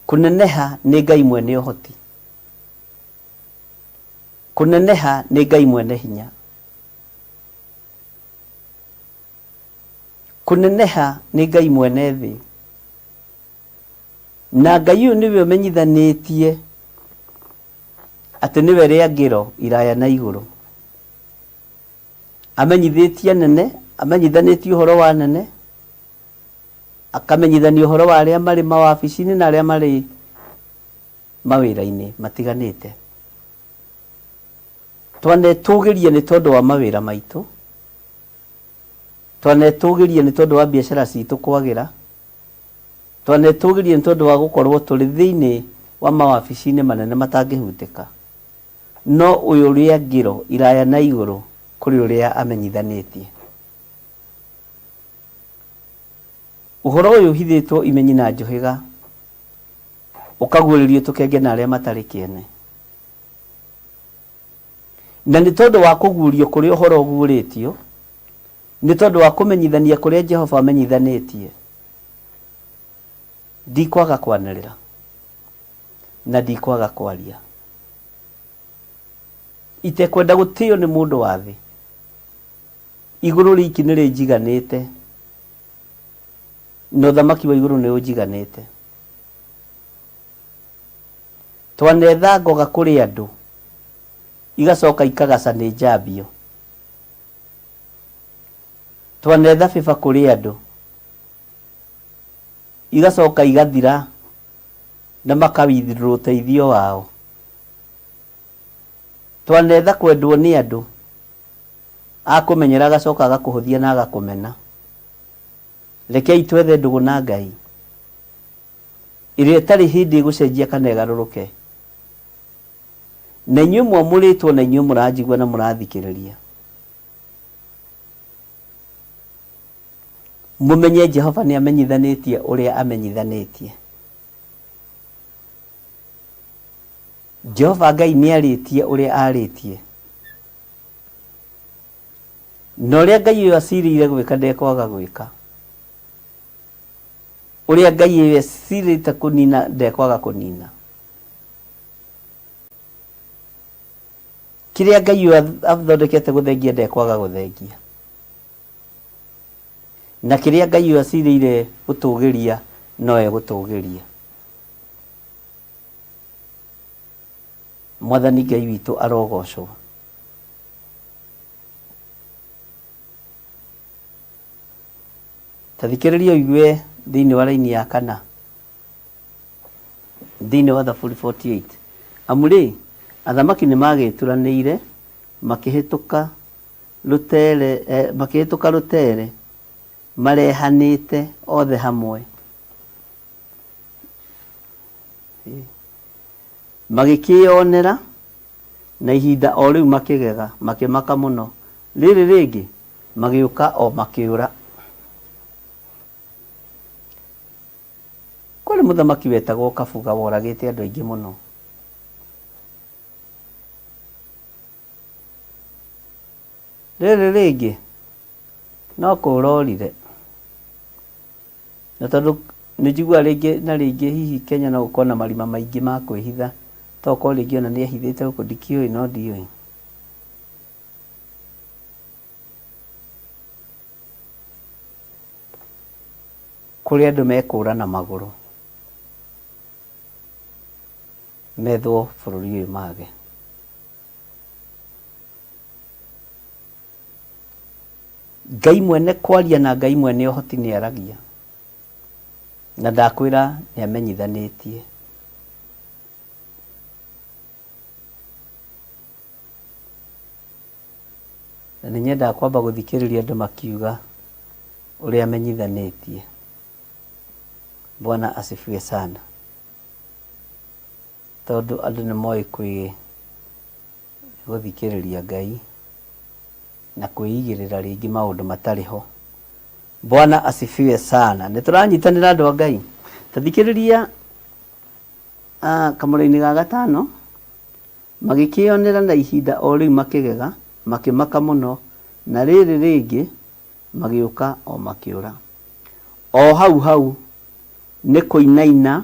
Kũneneha nĩ Ngai mwene ũhoti. Kũneneha nĩ Ngai mwene hinya. Kũneneha nĩ Ngai mwene thĩ. Na Ngai ũyũ nĩwe ũmenyithanĩtie atĩ nĩwe rĩangĩro iraya na igũrũ. Amenyithĩtie anene, amenyithanĩtie ũhoro wa anene, akamenyithania ũhoro wa arĩa marĩ mawabici-inĩ na arĩa marĩ mawĩra-inĩ matiganĩte. Twanetũgĩria nĩ tondũ wa mawĩra maitũ, twanetũgĩria nĩ tondũ wa biacara citũ kwagĩra, twanetũgĩria nĩ tondũ wa gũkorwo tũrĩ thĩinĩ wa mawabici-inĩ manene matangĩhutĩka. No ũyũ rĩangĩro iraya na igũrũ kũrĩ ũrĩa amenyithanĩtie. Ũhoro ũyũ ũhithĩtwo imenyi na njũhĩga, ũkaguũrĩrio tũkenge na arĩa matarĩ kĩene. Na nĩ tondũ wa kũguũrio kũrĩa ũhoro ũguũrĩtio, nĩ tondũ wa kũmenyithania kũrĩa Jehova amenyithanĩtie, ndikwaga kwanĩrĩra na ndikwaga kwaria, itekwenda gũtĩo nĩ mũndũ wa thĩ. Igũrũ rĩiki nĩ rĩnjiganĩte, na ũthamaki wa igũrũ nĩ ũnjiganĩte. Twanetha ngoga kũrĩ andũ, igacoka ikagaca nĩ njambio. Twanetha bĩba kũrĩ andũ, igacoka igathira na maka withdraw ũteithio wao. Twanetha kwendwo nĩ andũ, akũmenyera agacoka agakũhũthia na agakũmena. Rekei twethe ndũgũ na Ngai. Ĩrĩa ĩtarĩ hĩndĩ ĩgũcenjia kana ĩgarũrũke. Na inyuĩ mwamũrĩtwo na inyuĩ mũranjigua na mũrathikĩrĩria, mũmenye Jehova nĩ amenyithanĩtie ũrĩa amenyithanĩtie. Jehova Ngai nĩ arĩtie ũrĩa arĩtie. Na ũrĩa Ngai ũyũ acirĩire gwĩka ndekwaga gwĩka. Ũrĩa Ngai ecirĩte kũnina ndekwaga kũnina. Kĩrĩa Ngai ũyũ athondekete gũthengia ndekwaga gũthengia. Na kĩrĩa Ngai ũyũ acirĩire gũtũgĩria no egũtũgĩria. Mwathani Ngai witũ arogocwo. Ta thikĩrĩria ũigue thĩinĩ wa raini ya kana thĩinĩ wa Thaburi 48 amu rĩ athamaki nĩ magĩturanĩire makĩhĩtũka rũtere eh, makĩhĩtũka rũtere marehanĩte othe hamwe Magĩkĩĩonera, na ihinda o rĩu makĩgega, makĩmaka mũno. Rĩrĩ rĩngĩ, magĩũka o makĩũra. Kwarĩ mũthamaki wetagwo Kabuga woragĩte andũ aingĩ mũno. Rĩrĩ rĩngĩ, no kũũra orire. Na tondũ nĩ njiguaga rĩngĩ na rĩngĩ hihi Kenya no gũkorwo na marima maingĩ ma kwĩhitha, to gũkorwo rĩngĩ ona nĩ ehithĩte gũkũ ndikĩũĩ no ndiũĩ. Kũrĩ andũ mekũra na magũrũ methwo bũrũri ũyũ mage. Ngai mwene kwaria na Ngai mwene ũhoti nĩ aragia. Na ndakwĩra nĩ amenyithanĩtie. Na nĩ nyendaga kwamba gũthikĩrĩria andũ makiuga ũrĩa menyithanĩtie. Bwana asifiwe sana. Tondũ andũ nĩ moĩ kwĩ gũthikĩrĩria Ngai na kwĩigĩrĩra rĩngĩ maũndũ matarĩ ho. Bwana asifiwe sana. Nĩ tũranyitanĩra andũ a Ngai. Ta thikĩrĩria kamũra-inĩ ga gatano, magĩkĩĩonera na ihinda o rĩu makĩgega, makĩmaka mũno, na rĩrĩ rĩngĩ magĩũka o makĩũra. O hau hau nĩ kũinaina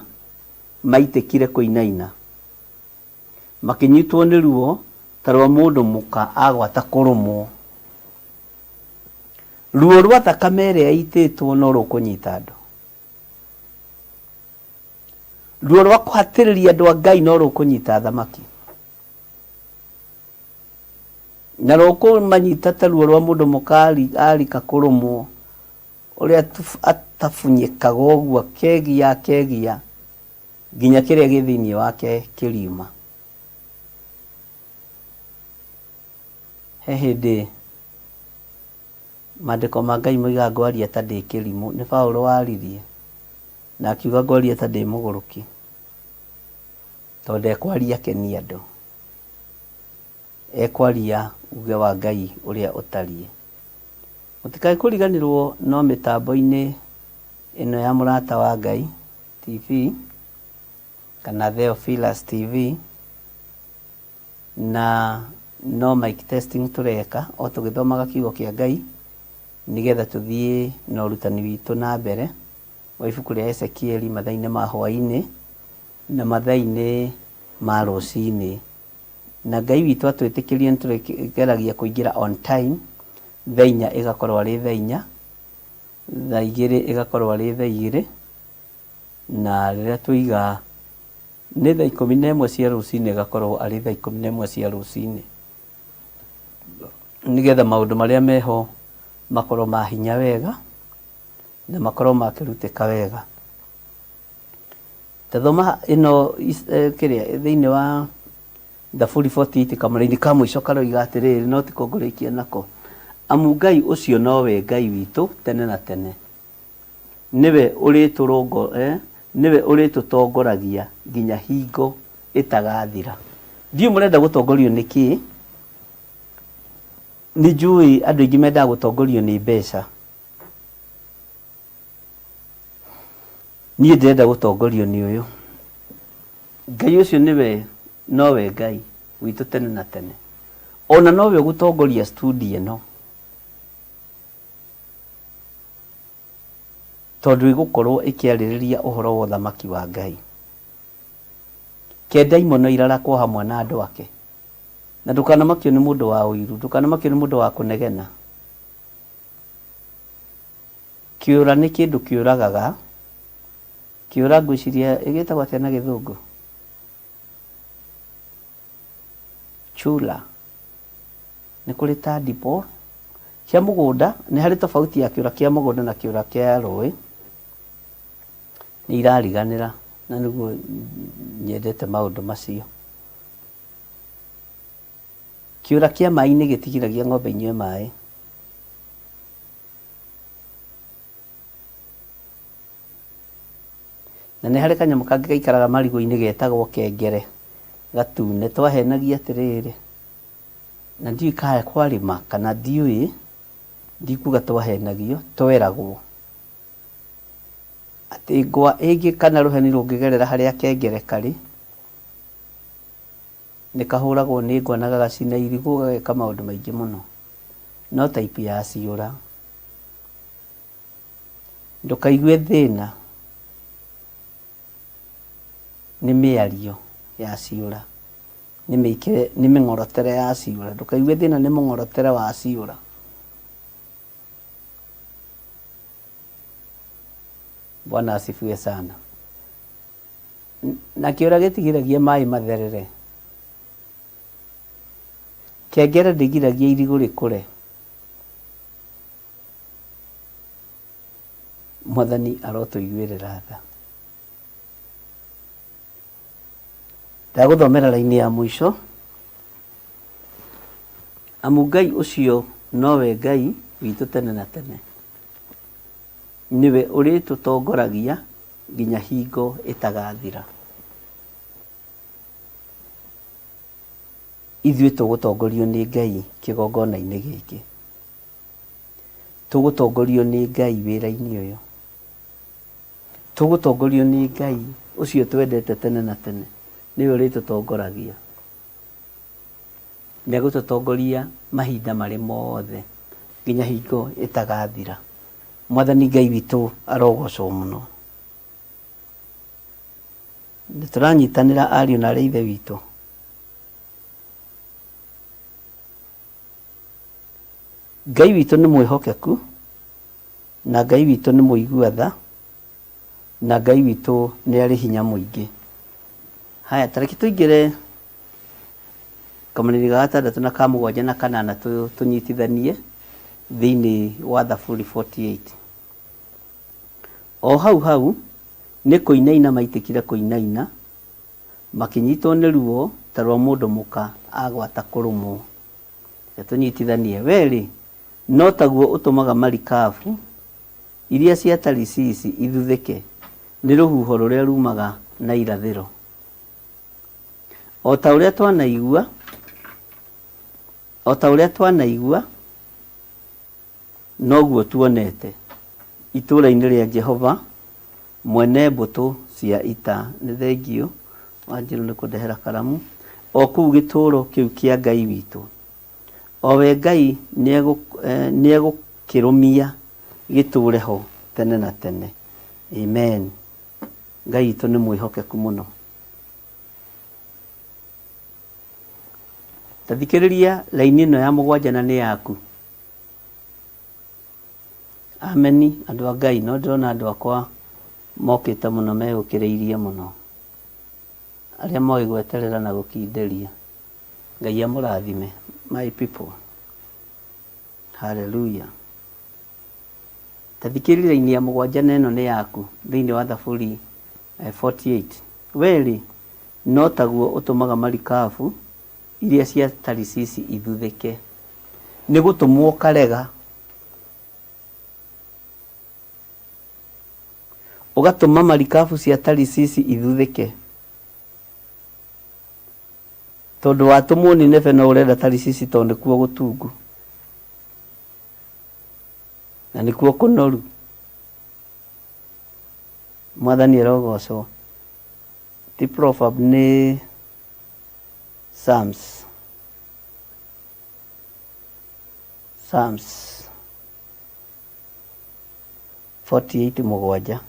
maitĩkire kũinaina, makĩnyitwo nĩ ruo ta rwa mũndũ mũka agwata kũrũmwo. Ruo rwa thakame ĩrĩa ĩitĩtwo no rũkũnyita andũ. Ruo rwa kũhatĩrĩria andũ a Ngai no rũkũnyita athamaki. Na rũkũmanyita ta ruo rwa mũndũ mũka arika kũrũmwo, ũrĩa atabunyĩkaga ũguo akegia akegia nginya kĩrĩa gĩ thĩinĩ wake kĩriuma. He hĩndĩ Maandĩko ma Ngai moigaga ngwaria ta ndĩ kĩrimũ. Nĩ Paũlũ waririe, na akiuga ngwaria ta ndĩ mũgũrũki, tondũ ndekwaria akenie andũ, ekwaria uge wa Ngai ũrĩa ũtariĩ. Mũtikae kũriganĩrwo no mĩtambo-inĩ ĩno ya Mũrata wa Ngai TV kana Theophilus TV, Na no mic testing tũreka o tũgĩthomaga kiugo kĩa Ngai nĩgetha tũthiĩ na ũrutani witũ na mbere wa ibuku rĩa Ezekieli mathaa-inĩ ma hwaĩ-inĩ na mathaa-inĩ ma rũcinĩ. Na Ngai witũ atwĩtĩkĩrie nĩ tũrĩgeragia kũingĩra on time, thaa inya ĩgakorwo arĩ thaa inya, thaa igĩrĩ ĩgakorwo arĩ thaa igĩrĩ, na rĩrĩa twoiga Nĩ thaa 11 cia rũcinĩ ĩgakorwo arĩ thaa 11 cia rũcinĩ, nĩgetha maũndũ marĩa meho makorwo ma hinya wega na makorwo makĩrutĩka wega. Ta thoma ĩno kĩrĩa thĩinĩ wa Thaburi 48 kamũraini ka mũico karoiga atĩrĩrĩ, no tiko ngũrĩkia nako, amu Ngai ũcio nowe Ngai witũ tene na tene. Nĩwe ũrĩtũrongo, eh, nĩwe ũrĩtũtongoragia nginya hingo ĩtagathira. Ndiũĩ mũrenda gũtongorio nĩ kĩĩ? Nĩ njũĩ andũ aingĩ mendaga gũtongorio nĩ mbeca. Niĩ ndĩrenda gũtongorio nĩ ũyũ. Ngai ũcio nĩwe nowe Ngai witũ tene na tene. Ona nowe ũgũtongoria studio ĩno. Tondũ ĩgũkorwo ĩkĩarĩrĩria ũhoro wa ũthamaki wa Ngai. Ke ndaimono irarakwo hamwe na andũ ake. Na ndũkanamakio nĩ mũndũ wa ũiru, ndũkanamakio nĩ mũndũ wa kũnegena. Kĩũra nĩ kĩndũ kĩũragaga. Kĩũra ngwĩciria ĩgĩtagwo atĩa na gĩthũngũ? Chula. Nĩ kũrĩ tadpole cia mũgũnda, nĩ harĩ tofauti ya kĩũra kĩa mũgũnda na kĩũra kĩa rũĩ. Nĩ irariganĩra na nĩguo nyendete maũndũ macio. Kĩũra kĩa maĩ-inĩ gĩtigiragia ng'ombe inyue maĩ. Na nĩ harĩ kanyamũ kangĩ gaikaraga marigũ-inĩ getagwo kengere, gatune. Twahenagia atĩrĩrĩ, na ndiũĩ kana kwarĩ ma kana ndiũĩ, ndikuga twahenagio, tweragwo atĩ ngwa ĩngĩ kana rũheni rũngĩgerera harĩa kengere karĩ, nĩ kahũragwo nĩ ngwa na gagacina irigũ gageka maũndũ maingĩ mũno. No type ya ciũra. Ndũkaigue thĩna nĩ mĩario ya ciũra, nĩ mĩikĩre, nĩ mĩng'orotere ya ciũra. Ndũkaigue thĩna nĩ mũng'orotere wa ciũra. Bwana asifiwe sana. Na kĩũra gĩtigiragia maĩ matherere. Kengere ndĩgiragia irigũ rĩkũre. Mwathani arotũiguĩrĩra tha. Ndagũthomera raini ya mũico. Amu Ngai ũcio nowe Ngai witũ tene na tene. Nĩwe ũrĩtũtongoragia nginya hingo ĩtagathira. Ithuĩ tũgũtongorio nĩ Ngai kĩgongona-inĩ gĩkĩ. Tũgũtongorio nĩ Ngai wĩra-inĩ ũyũ. Tũgũtongorio nĩ Ngai ũcio twendete tene na tene. Nĩwe ũrĩtũtongoragia. Nĩ egũtũtongoria mahinda marĩ mothe nginya hingo ĩtagathira. Mwathani Ngai witũ arogocwo mũno. Nĩ tũranyitanĩra ariũ na arĩ a Ithe witũ. Ngai witũ nĩ mwĩhokeku, na Ngai witũ nĩ mũigua tha, na Ngai witũ nĩ arĩ hinya mũingĩ. Haya, ta reke tũingĩre kamũnini ga gatandatũ na ka mũgwanja na kanana tũnyitithanie thĩinĩ wa Thaburi 48. O hau hau nĩ kũinaina maitĩkire kũinaina, makĩnyitwo nĩ ruo ta rwa mũndũ mũka agwata kũrũmwo. Reke tũnyitithanie. Wee-rĩ, no taguo ũtũmaga marikabu iria cia Tarisisi ithuthĩke nĩ rũhuho rũrĩa ruumaga na irathĩro. O ta ũrĩa twanaigua, o ta ũrĩa twanaigua, noguo tuonete, itũũra-inĩ rĩa Jehova mwene mbũtũ cia ita. Nĩ thengiũ, Wanjirũ nĩ kũndehera karamu, o kũu gĩtũũro kĩu kĩa Ngai witũ. O we Ngai nĩegũkĩrũmia gĩtũũre ho tene na tene. Amen. Ngai witũ nĩ mwĩhokeku mũno. Ta thikĩrĩria raini ĩno ya mũgwanja na nĩ yaku. Ameni andũ a Ngai, no ndĩrona andũ akwa mokĩte mũno meyũkĩrĩirie mũno. Arĩa moĩ gweterera na gũkindĩria. Ngai amũrathime my people. Hallelujah. Ta thikĩrĩria raini ya mũgwanja na ĩno nĩ yaku thĩinĩ wa Thaburi 48. Wee-rĩ, no taguo ũtũmaga marikabu iria cia Tarisisi ithuthĩke. Nĩ gũtũmwo ũkarega, ũgatũma marikabu cia Tarisisi ithuthĩke. Tondũ watũmwo Nineve no ũrenda Tarisisi tondũ nĩkuo gũtungu na nĩkuo kũnoru. Mwathani arogocwo. Ti proverb nĩ Psalms. Psalms 48 mũgwanja.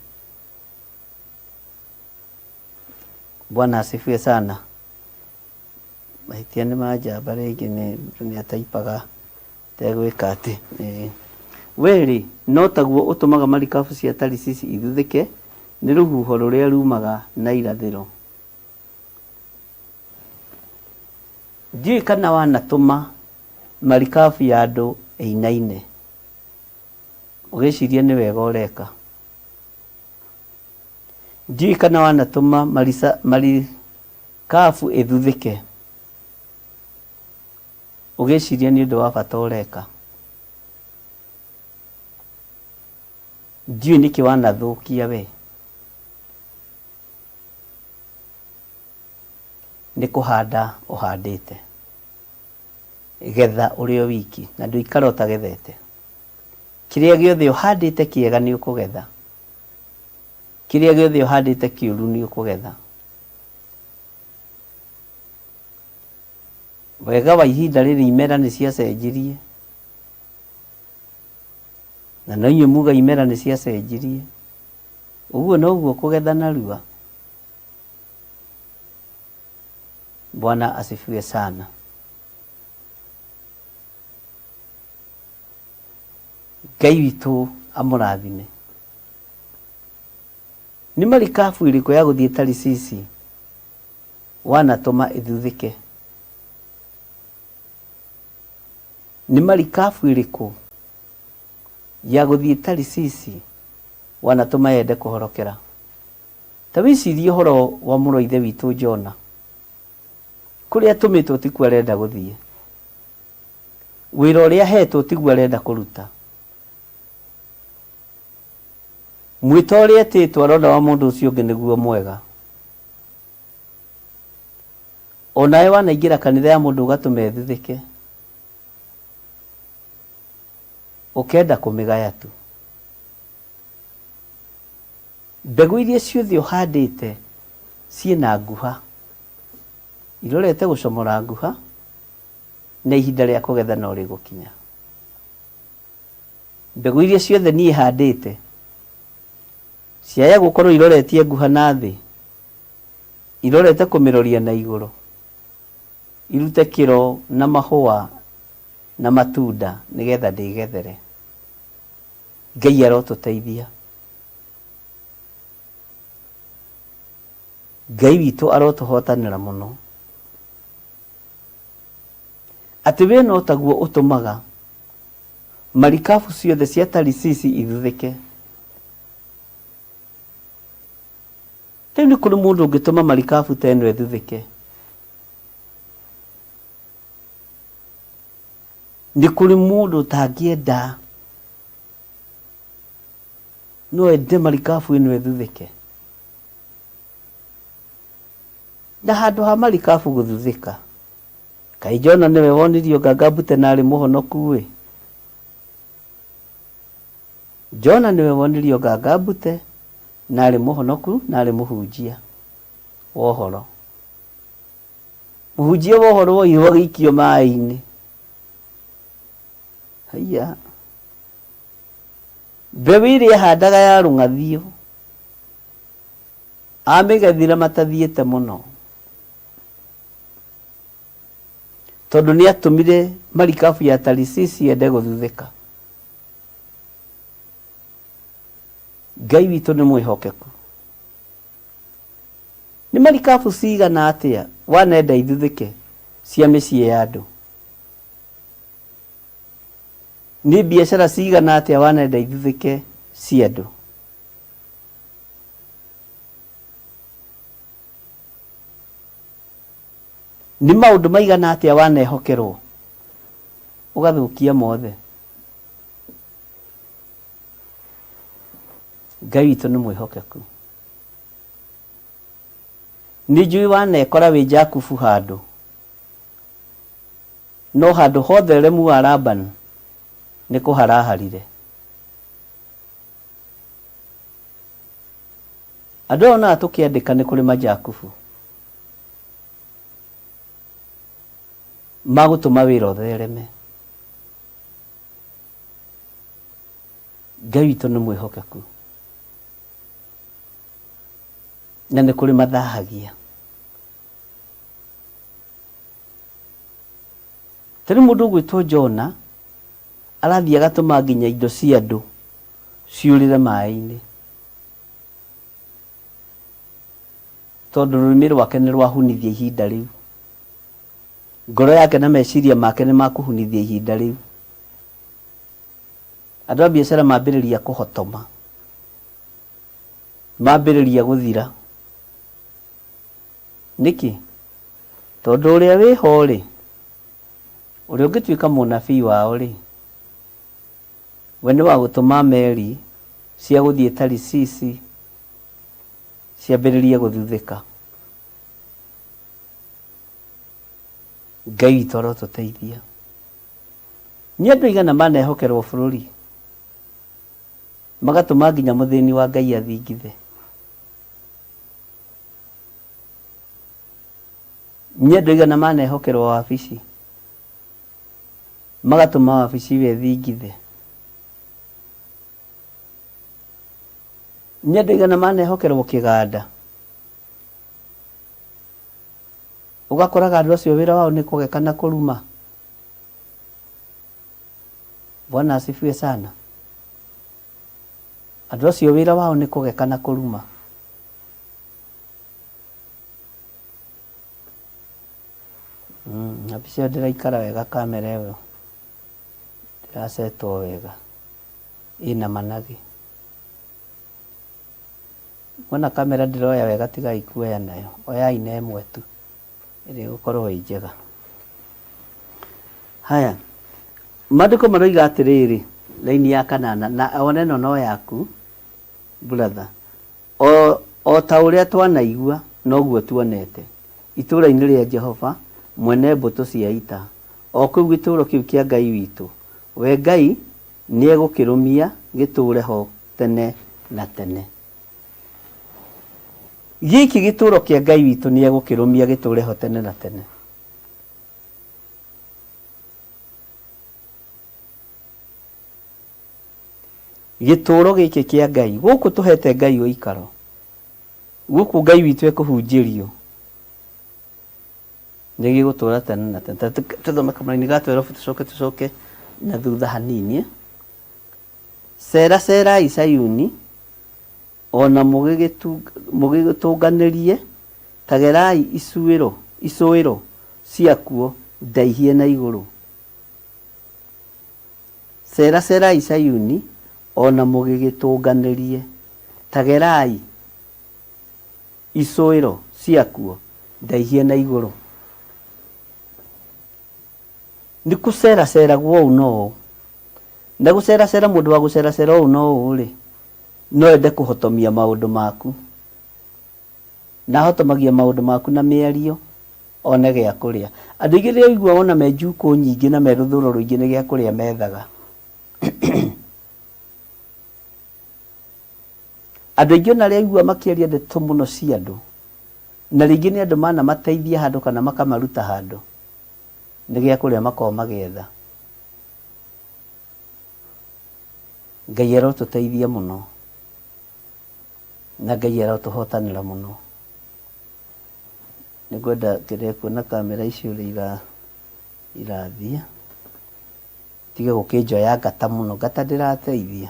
Bwana asifiwe sana. Mahĩtia nĩ ma njamba rĩngĩ nĩ nĩ ataipaga tegwĩka atĩ. Ĩĩ. Wee-rĩ, no taguo ũtũmaga marikabu cia Tarisisi ithuthĩke nĩ rũhuho rũrĩa ruumaga na irathĩro. Ndiũĩ kana wanatũma marikabu ya andũ ĩinaine, ũgĩciria nĩ wega ũreka. Ndiũĩ kana wanatũma marikabu ĩthuthĩke, ũgĩciria nĩ ũndũ wa bata ũreka. Ndiũĩ nĩkĩ wanathũkia we. Nĩ kũhanda ũhandĩte. Getha ũrĩ o wiki na ndũikara ũtagethete. Kĩrĩa gĩothe ũhandĩte kĩega nĩ ũkũgetha. Kĩrĩa gĩothe ũhandĩte kĩũru nĩ ũkũgetha. Wega wa ihinda rĩrĩ imera nĩ ciacenjirie. Na no inyuĩ muga imera nĩ ciacenjirie. Ũguo noguo kũgetha narua. Bwana asifiwe sana. Ngai witũ amũrathime. Nĩ marikabu ĩrĩkũ ya gũthiĩ Tarisisi wanatũma ĩthuthĩke? Nĩ marikabu ĩrĩkũ ya gũthiĩ Tarisisi wanatũma yende kũhorokera? Ta wĩcirie ũhoro wa mũrũ wa Ithe witũ Jona. Kũrĩa atũmĩtwo tikuo arenda gũthiĩ. Wĩra ũrĩa ahetwo tiguo arenda kũruta. Mwĩto ũrĩa etĩtwo arona wa mũndũ ũcio ũngĩ nĩguo mwega. Onawe wanaingĩra kanitha ya mũndũ ũgatũma ĩthuthĩke. Ũkenda kũmĩgaya tu. Mbegũ iria ciothe ũhandĩte ciĩna nguha. Irorete gũcomora nguha na ihinda rĩa kũgetha no rĩgũkinya. Mbegũ iria ciothe niĩ handĩte ciaya gũkorwo iroretie nguha na thĩ, irorete kũmĩroria na igũrũ, irute kĩro na mahũa na matunda nĩgetha ndĩgethere. Ngai arotũteithia. Ngai witũ arotũhotanĩra mũno. Atĩ we no taguo ũtũmaga marikabu ciothe cia Tarisisi ithuthĩke. Rĩu nĩ kũrĩ mũndũ ũngĩtũma marikabu ta ĩno ĩthuthĩke? Nĩ kũrĩ mũndũ ũtangĩenda no ende marikabu ĩno ĩthuthĩke? Na handũ ha marikabu gũthuthĩka, kaĩ Jona nĩwe wonirio nganga mbute na arĩ mũhonoku-ĩ? Jona nĩwe wonirio nganga mbute na arĩ mũhonoku na arĩ mũhunjia wa ũhoro. Mũhunjia wa ũhoro woirwo agĩikio maĩ-inĩ. Haiya. Mbeũ ĩrĩa ahandaga ya rũng'athio Amĩgethire matathiĩte mũno, tondũ nĩatũmire marikabu ya Tarisisi yende gũthuthĩka. Ngai witũ nĩ mwĩhokeku. Nĩ marikabu cigana atĩa wanenda ithuthĩke cia mĩciĩ ya andũ? Nĩ biacara cigana atĩa wanenda ithuthĩke cia andũ? Nĩ maũndũ maigana atĩa wanehokerwo ũgathũkia mothe? Ngai witũ nĩ mwĩhokeku. Nĩ njũĩ wanekora wĩ Jakubu handũ, no handũ hothe ũremu wa Labani nĩ kũharaharire. Andũ aya onaga tũkĩandĩka nĩ kũrĩ majakubu magũtũma wĩra ũthereme. Ngai witũ nĩ mwĩhokeku na nĩ kũrĩ mathahagia. Ta rĩu mũndũ ũgwĩtwo Jona arathiĩ agatũma nginya indo cia andũ ciũrĩre maĩ-inĩ. Tondũ rũrĩmĩ rwake nĩ rwahunithia ihinda rĩu. Ngoro yake na meciria make nĩ makũhunithia ihinda rĩu. Andũ a biacara mambĩrĩria kũhotoma. Mambĩrĩria gũthira. Nĩkĩ? Tondũ ũrĩa wĩho-rĩ, ũrĩa ũngĩtuĩka mũnabii wao-rĩ, we nĩ wa gũtũma meri cia gũthiĩ Tarisisi ciambĩrĩrie gũthuthĩka. Ngai witũ arotũteithia. Nĩ andũ aigana manehokerwo bũrũri magatũma nginya mũthĩni wa Ngai athingithe? Nĩ andũ aigana manehokerwo wabici magatũma wabici ĩyo ĩthingithe? Nĩ andũ aigana manehokerwo kĩganda ũgakoraga andũ acio wĩra wao nĩ kũgeka na kũruma? Bwana asifiwe sana. Andũ acio wĩra wao nĩ kũgeka na kũruma. Na mbica ĩyo ndĩraikara wega kamera ĩyo ndĩracetwo wega ĩna managĩ. Muona kamera ndĩroya wega tigai kuoya nayo, oyai na ĩmwe tu ĩrĩa ĩgũkorwo ĩ njega. Haya, Maandĩko maroiga atĩrĩrĩ, raini ya kanana, na ona ĩno no yaku brother, o ta ũrĩa twanaigua noguo tuonete, itũũra-inĩ rĩa Jehova mwene mbũtũ cia ita, o kũu gĩtũũro kĩu kĩa Ngai witũ, we Ngai nĩegũkĩrũmia gĩtũũre ho tene na tene. Gĩkĩ gĩtũũro kĩa Ngai witũ nĩegũkĩrũmia gĩtũũre ho tene na tene. Gĩtũũro gĩkĩ kĩa Ngai, gũkũ tũhete Ngai ũikaro, gũkũ Ngai witũ ekũhunjĩrio, nĩ gĩgũtũũra tene na tene. Tũthome kamũraini ga twerobu tũcoke tũcoke na thutha hanini. Cera cerai Sayuni, o na mũgĩgĩtũnganĩrie, ta gerai icũĩro, icũĩro ciakuo ndaihie na igũrũ. Cera cerai Sayuni, o na mũgĩgĩtũnganĩrie, ta gerai icũĩro ciakuo ndaihie na igũrũ. Nĩ kũceraceragwo ũũ na ũũ. Na gũceracera mũndũ wa gũceracera ũũ na ũũ-rĩ, no ende kũhotomia maũndũ maku. Na ahotomagia maũndũ maku na mĩario one gĩa kũrĩa. Andũ aingĩ rĩrĩa ũiguaga ona me njukũ nyingĩ na me rũthũro rũingĩ nĩ gĩa kũrĩa methaga. Andũ aingĩ ona arĩa ũiguaga makĩaria ndeto mũno cia andũ, na rĩngĩ nĩ andũ manamateithia handũ kana makamaruta handũ, nĩ gĩa kũrĩa makoragwo magĩetha. Ngai arotũteithia mũno, na Ngai arotũhotanĩra mũno. Nĩ ngwenda ngĩrĩe kuona kamera ici ũrĩa irathiĩ, tige gũkĩnjoya ngata mũno, ngata ndĩrateithia,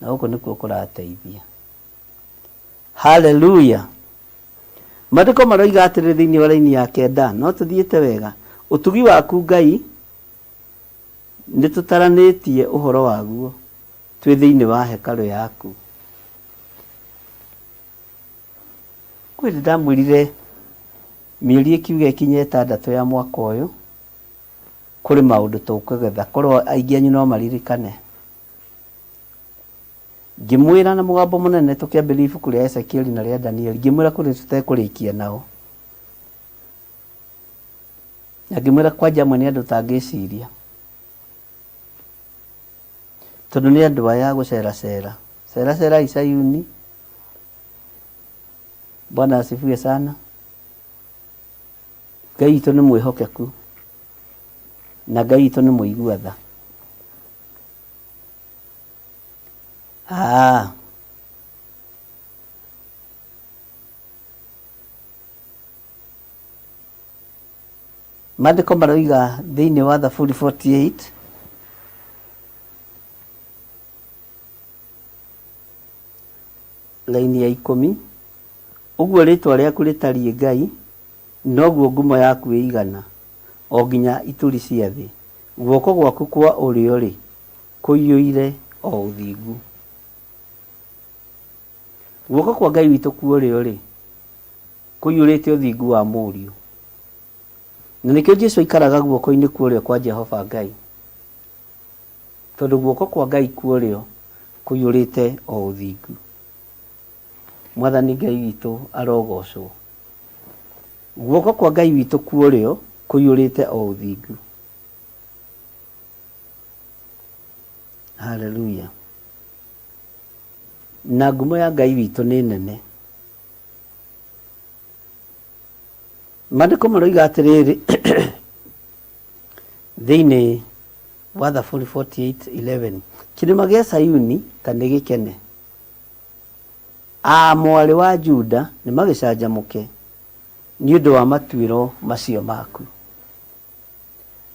na gũkũ nĩkuo kũrateithia. Haleluya! Maandĩko maroiga atĩrĩrĩ thĩinĩ wa raini ya kenda, no tũthiĩte wega, ũtugi waku Ngai nĩtũtaranĩtie ũhoro waguo twĩ thĩinĩ wa hekarũ yaku. Kwĩ hĩndĩ ndamwĩrire mĩeri ĩkiuga ĩkinye ĩtandatũ ya mwaka ũyũ, kũrĩ maũndũ tũkũgetha, korwo aingĩ anyu no maririkane. Ngĩmwĩra na mũgambo mũnene tũkĩambĩrĩria ibuku rĩa Ezekieli na rĩa Danieli, ngĩmwĩra kũrĩ tũtekũrĩkia nao. Na ngĩmwĩra kwanja amwe nĩ andũ ũtangĩciria. Tondũ nĩ andũ aya a gũceracera. Ceracerai Sayuni. Bwana asifiwe sana. Ngai witũ nĩ mwĩhokeku na Ngai witũ nĩ mũigua tha. Ah. Maandĩko maroiga thĩinĩ wa Thaburi 48 raini ya ikũmi, ũguo rĩtwa rĩaku rĩtariĩ Ngai, noguo ngumo yaku ĩigana, o nginya ituri cia thĩ. Guoko gwaku kwa ũrĩo-rĩ, kũiyũire o ũthingu. Guoko kwa Ngai witũ kwa ũrĩo-rĩ, kũiyũrĩte ũthingu wa Mũriũ. Na nĩkĩo Jesu aikaraga guoko-inĩ kwa ũrĩo kwa Jehova Ngai, tondũ guoko kwa Ngai kwa ũrĩo kũiyũrĩte o ũthingu. Mwathani Ngai witũ arogocwo. Guoko kwa Ngai witũ kwa ũrĩo kũiyũrĩte o ũthingu. Haleluya. Na ngumo ya Ngai witũ nĩ nene. Maandĩko maroiga atĩrĩrĩ thĩinĩ wa Thaburi 48:11, kĩrĩma gĩa Sayuni ta nĩ gĩkene, aa mwarĩ wa Juda nĩ magĩcanjamũke nĩ ũndũ wa matuĩro macio maku.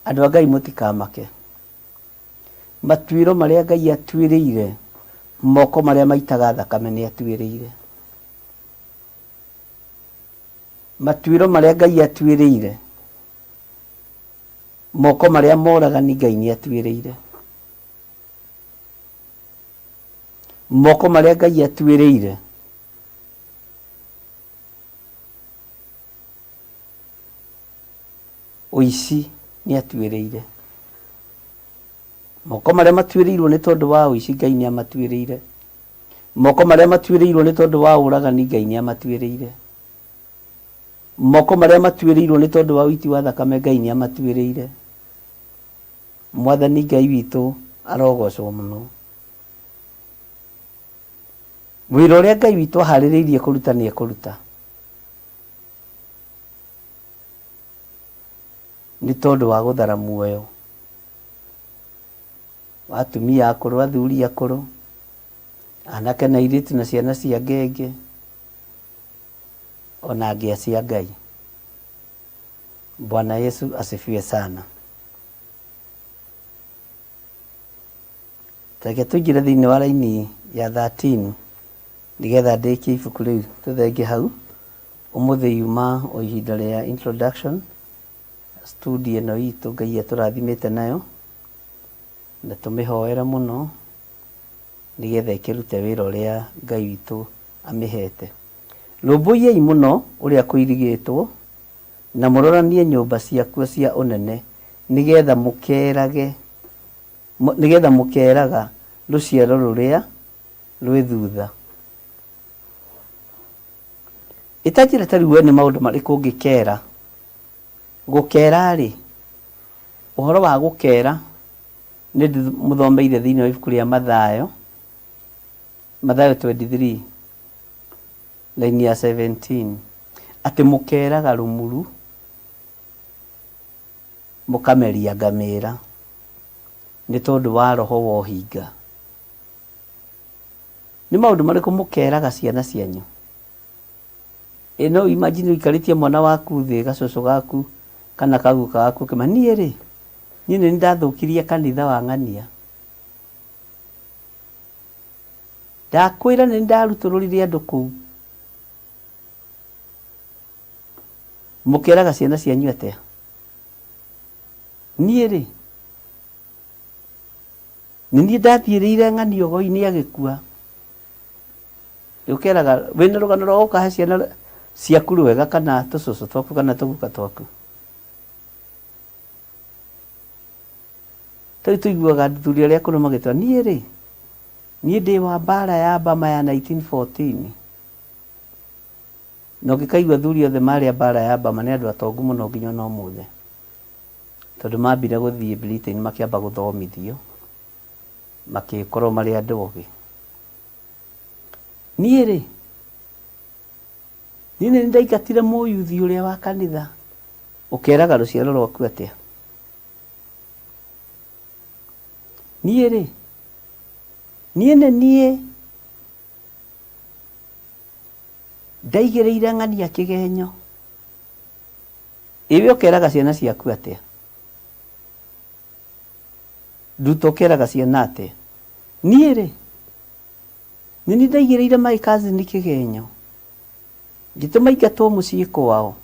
Andũ a Ngai mũtikamake. Matuĩro marĩa Ngai atuĩrĩire moko marĩa maitaga thakame nĩ atuĩrĩire. Matuĩro marĩa Ngai atuĩrĩire moko marĩa moragani Ngai nĩ atuĩrĩire. Moko marĩa Ngai atuĩrĩire ũici nĩ atuĩrĩire. Moko marĩa matuĩrĩirwo nĩ tondũ wa ũici Ngai nĩ amatuĩrĩire. Moko marĩa matuĩrĩirwo nĩ tondũ wa ũragani Ngai nĩ amatuĩrĩire. Moko marĩa matuĩrĩirwo nĩ tondũ wa ũiti wa thakame Ngai nĩ amatuĩrĩire. Mwathani Ngai witũ arogocwo mũno. Wĩra ũrĩa Ngai witũ aharĩrĩirie kũruta nĩ ekũruta. Nĩ tondũ wa gũthara muoyo wa atumia akũrũ, athuri akũrũ, anake na airĩtu na ciana cia ngenge, ona ngĩa cia Ngai. Bwana Yesu asifiwe sana. Reke tũingĩre thĩinĩ wa raini ya 13 nĩgetha ndĩkie ibuku rĩu tũthenge hau. Ũmũthĩ yuma o ihinda rĩa introduction studio ĩno itũ Ngai atũrathimĩte nayo na tũmĩhoere mũno nĩgetha ĩkĩrute wĩra ũrĩa Ngai witũ amĩhete. Rũmbũiyai mũno ũrĩa kũirigĩtwo na mũroranie nyũmba ciakuo cia ũnene nĩgetha mũkerage nĩgetha mũkeeraga rũciaro rũrĩa rwĩ thutha. Ĩ ta njĩra ta rĩu we nĩ maũndũ marĩkũ ũngĩkeera? Gũkeera-rĩ, ũhoro wa gũkeera nĩ ndĩmũthomeire thĩinĩ wa ibuku rĩa Mathayo, Mathayo 23 line ya 17, atĩ mũkeeraga rũmuru mũkameria ngamĩra nĩ tondũ wa roho wa ũhinga. Nĩ maũndũ marĩkũ mũkeraga ciana cianyu? Ĩ no imagine ũikarĩtie mwana waku thĩ gacũcũ gaku kana kaguka gaku ũkĩma niĩ rĩ, niĩ nĩ ndathũkirie kanitha wa ng'ania. Ndakwĩra nĩ ndarutũrũrire andũ kũu. Mũkeraga ciana cianyu atĩa? Niĩ rĩ, nĩ niĩ ndathiĩrĩire ng'ani ũgoi-inĩ agĩkua. Ũkeraga wĩna rũgano rwa gũkahe ciana ciaku rwega kana tũcũcũ twaku kana tũguka twaku. Tarĩu tũiguaga athuri arĩa akũrũ magĩtwĩra niĩ rĩ, niĩ ndĩ wa mbara ya Bama ya 1914. Na ũngĩkaigua athuri othe marĩ a mbara ya Bama nĩ andũ atongu mũno nginya ona ũmũthĩ. Tondũ mambire gũthiĩ Britain makĩamba gũthomithio, magĩkorwo marĩ andũ ogĩ. Niĩ rĩ, niĩ nĩ ndaingatire mũyuthi ũrĩa wa kanitha. Ũkeraga rũciaro rwaku atĩa? Niĩ rĩ, niĩ nĩ niĩ ndaigĩrĩire ng'ania kĩgenyo. Ĩ we ũkeraga ciana ciaku atĩa? Nduta ũkeraga ciana atĩa? Niĩ rĩ, nĩ niĩ ndaigĩrĩire my cousin kĩgenyo, ngĩtũma aingatwo mũciĩ kwao.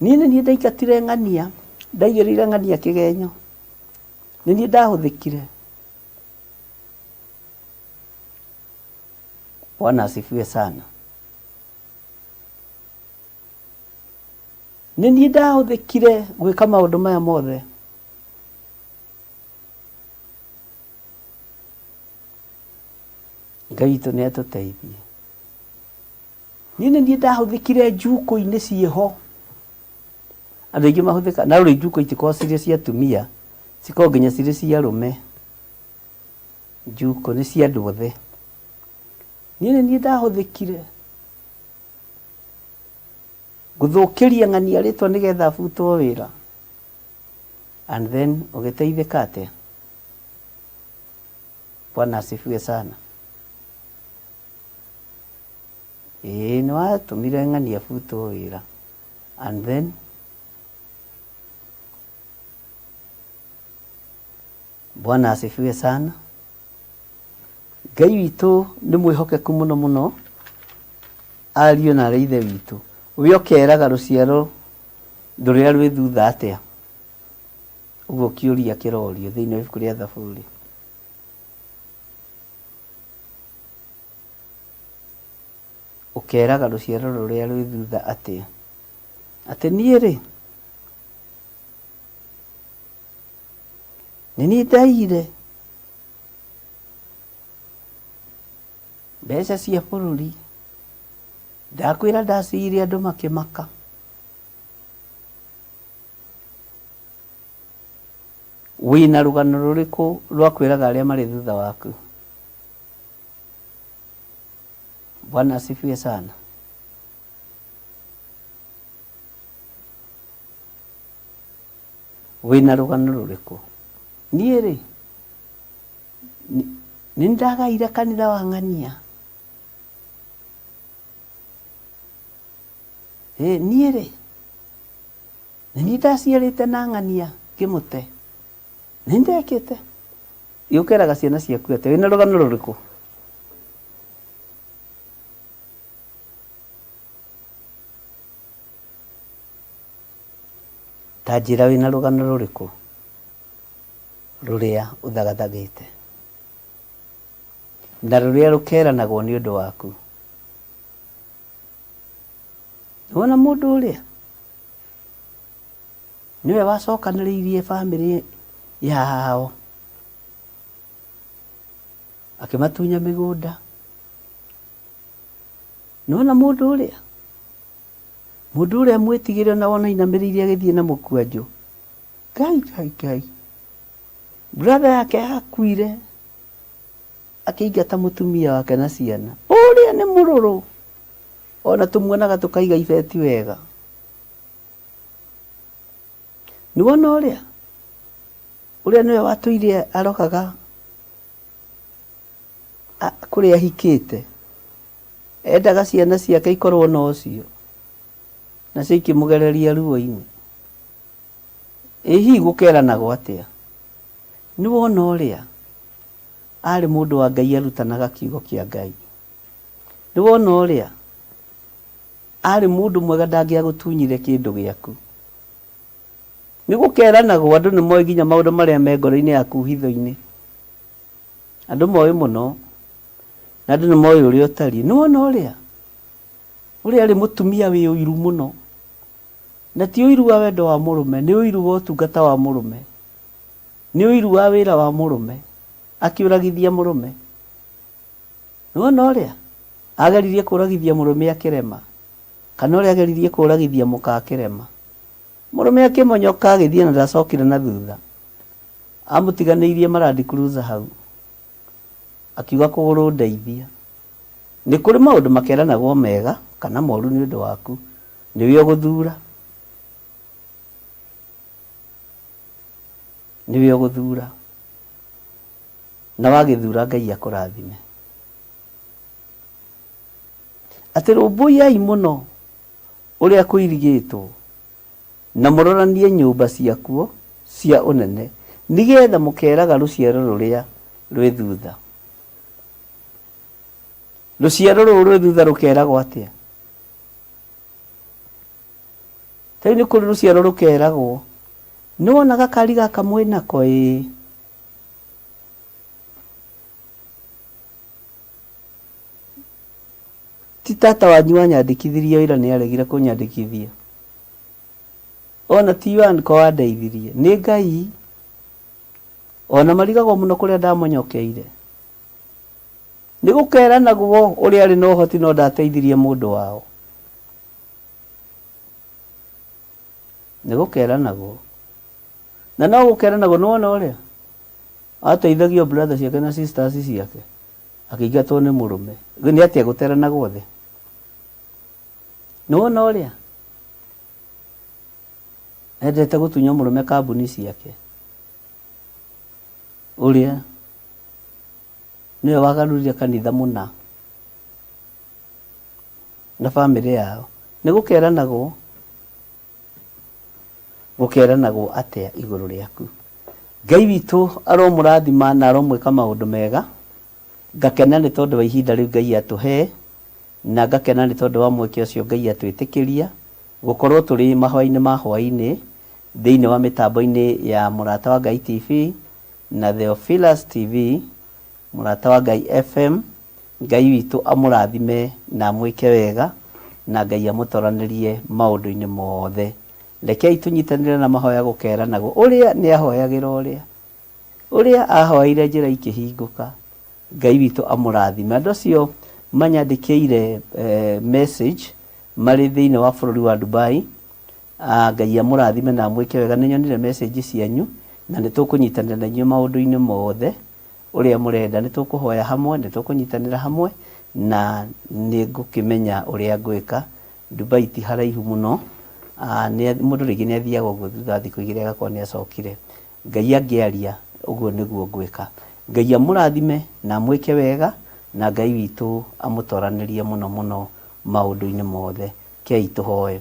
Niĩ nĩ niĩ ndaingatire ng'ania, ndaigĩrĩire ng'ania kĩgenyo. Nĩ niĩ ndahũthĩkire. Bwana asifiwe sana. Nĩ niĩ ndahũthĩkire gwĩka maũndũ maya mothe. Ngai witũ nĩ atũteithie. Niĩ nĩ niĩ ndahũthĩkire njukũ-inĩ ciĩho. Andũ aingĩ mahũthĩka, na rĩu njukũ itikoragwo cirĩ cia atumia, cikoragwo nginya cirĩ cia arũme. Njukũ nĩ cia andũ othe. Niĩ nĩ niĩ ndahũthĩkire gũthũkĩria ng'ania rĩtwa nĩgetha abutwo wĩra. And then ũgĩteithĩka atĩa? Bwana asifiwe sana. Ĩĩ nĩ watũmire ng'ania abutwo wĩra and then Bwana asifiwe sana. Ngai witũ nĩ mwĩhokeku mũno mũno, ariũ na arĩ ithe witũ. We ũkeraga rũciaro rũrĩa rwĩ thutha atĩa? Ũguo kĩũria kĩrorio thĩinĩ wa ibuku rĩa Thaburi. Ũkeraga rũciaro rũrĩa rwĩ thutha atĩa? Atĩ niĩ rĩ, Nĩ niĩ ndaiyire mbeca cia bũrũri. Ndakwĩra ndaciyire andũ makĩmaka. Wĩna rũgano rũrĩkũ rwa kwĩraga arĩa marĩ thutha waku? Bwana asifiwe sana. Wĩna rũgano rũrĩkũ? Niĩ rĩ, nĩ ndagaire kanitha wa ng'ania. Ĩ, niĩ rĩ, nĩ niĩ ndaciarĩte na ng'ania ngĩmũte. Nĩ ndekĩte. Ĩ ũkeraga ciana ciaku atĩa? Wĩna rũgano rũrĩkũ? Ta njĩra wĩna rũgano rũrĩkũ rũrĩa ũthagathagĩte na rũrĩa rũkeranagwo nĩ ũndũ waku. Nĩwona mũndũ ũrĩa nĩwe wacokanĩrĩirie bamĩrĩ yao akĩmatunya mĩgũnda. Nĩwona mũndũ ũrĩa Mũndũ ũrĩa mwĩtigĩre na wona ainamĩrĩire agĩthiĩ na mũkwanjũ. Ngai, Ngai, Ngai. Brother yake akuire akĩingata mũtumia wake na ciana. Ũrĩa nĩ mũrũrũ. Ona tũmuonaga tũkaiga ibeti wega. Nĩwona ũrĩa? Ũrĩa nĩwe watũire arogaga kũrĩa ahikĩte. Endaga ciana ciake ikorwo na ũcio, nacio ikĩmũgereria ruo-inĩ. Ĩ hihi gũkeranagwo atĩa? Nĩ wona ũrĩa arĩ mũndũ wa Ngai arutanaga kiugo kĩa Ngai? Nĩ wona ũrĩa arĩ mũndũ mwega ndangĩagũtunyire kĩndũ gĩaku? Nĩ gũkeranagwo, andũ nĩ moĩ nginya maũndũ marĩa me ngoro-inĩ yaku hitho-inĩ. Andũ moĩ mũno, na andũ nĩ moĩ ũrĩa ũtariĩ. Nĩ wona ũrĩa? Ũrĩa arĩ mũtumia wĩ ũiru mũno. Na ti ũiru wa wendo wa mũrũme, nĩ ũiru wa ũtungata wa mũrũme. Nĩ ũiru wa wĩra wa mũrũme. Akĩũragithia mũrũme. Nĩ wona ũrĩa? Ageririe kũragithia mũrũme akĩrema. Kana ũrĩa ageririe kũragithia mũka akĩrema. Mũrũme akĩmonyoka agĩthiĩ na ndacokire na thutha. Amũtiganĩirie ma Land Cruiser hau. Akiuga kũgũrũ ndeithia. Nĩ kũrĩ maũndũ makeranagwo mega kana moru nĩ ũndũ waku. Nĩwe ũgũthura. Nĩwe ũgũthura. Na wagĩthura Ngai akũrathime. Atĩ rũmbũiyai mũno ũrĩa kũirigĩtwo. Na mũroranie nyũmba ciakuo cia ũnene, nĩ getha mũkeraga rũciaro rũrĩa rwĩ thutha. Rũciaro rũrũ rwĩ thutha rũkeragwo atĩa? Ta rĩu nĩ kũrĩ rũciaro rũkeragwo, nĩ wona gakari gaka mwĩ nako ĩĩ. Ti tata wanyu wanyandĩkithirie wĩra nĩ aregire kũnyandĩkithia. Ona ti uncle wandeithirie, nĩ Ngai. Ona marigagwo mũno kũrĩa ndamonyokeire. Nĩ gũkeranagwo ũrĩa arĩ na ũhoti no ndateithirie mũndũ wao. Nĩ gũkeranagwo. Na no gũkeranagwo nĩ wona ũrĩa ateithagio brother ciake na sisters ciake akĩingatwo nĩ mũrũme. Nĩ atĩa gũteranagwo thĩ? Nĩ wona ũrĩa endete gũtunya mũrũme kambuni ciake? Ũrĩa nĩwe wagarũrire kanitha mũna na bamĩrĩ yao. Nĩ gũkeranagwo, gũkeranagwo atĩa igũrũ rĩaku? Ngai witũ aromũrathima na aromwĩka maũndũ mega. Ngakena nĩ tondũ wa ihinda rĩu Ngai atũhe. Na ngakena nĩ tondũ wa mweke ũcio Ngai atwĩtĩkĩria gũkorwo tũrĩ mahoya-inĩ ma hwaĩ-inĩ thĩinĩ wa mĩtambo-inĩ ya Mũrata wa Ngai TV na Theophilus TV, Mũrata wa Ngai FM. Ngai witũ amũrathime na amwĩke wega na Ngai amũtoranĩrie maũndũ-inĩ mothe. Rekei tũnyitanĩre na mahoya gũkeranagwo ũrĩa nĩ ahoyagĩra ũrĩa. Ũrĩa ahoeire njĩra ikĩhingũka. Ngai witũ amũrathime. Andũ acio manyandĩkĩire message marĩ thĩinĩ wa bũrũri wa Dubai, Ngai amũrathime na amwĩke wega. Nĩ nyonire message cianyu na nĩ tũkũnyitanĩra na inyuĩ maũndũ-inĩ mothe ũrĩa mũrenda. Nĩ tũkũhoya hamwe, nĩ tũkũnyitanĩra hamwe na nĩ ngũkĩmenya ũrĩa ngwĩka. Dubai ti haraihu mũno, mũndũ rĩngĩ nĩ athiaga ũguo thutha wa thikũ igĩrĩ agakorwo nĩ acokire. Ngai angĩaria, ũguo nĩguo ngwĩka. Ngai amũrathime na amwĩke wega, na Ngai witũ amũtoranĩrie mũno mũno maũndũ-inĩ mothe. Kei tũhoe.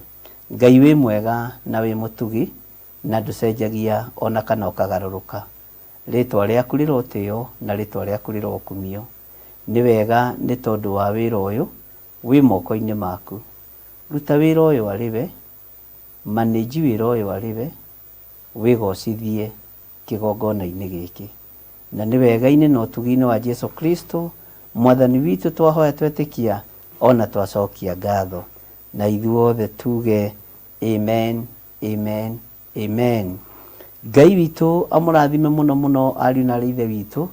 Ngai wĩ mwega na wĩ mũtugi, na ndũcenjagia o na kana ũkagarũrũka. Rĩtwa rĩaku rĩrotĩo na rĩtwa rĩaku rĩrokumio. Nĩ wega nĩ tondũ wa wĩra ũyũ wĩ moko-inĩ maku. Ruta wĩra ũyũ arĩ we, manage wĩra ũyũ arĩ we, wĩgocithie kĩgongona-inĩ gĩkĩ. Na nĩ wega-inĩ na ũtugi-inĩ wa Jesu Kristo, Mwathani witũ twahoya twetĩkia o na twacokia ngatho. Na ithuothe tuge Amen, amen, amen. Ngai witũ amũrathime mũno mũno ariũ na aarĩ a Ithe witũ.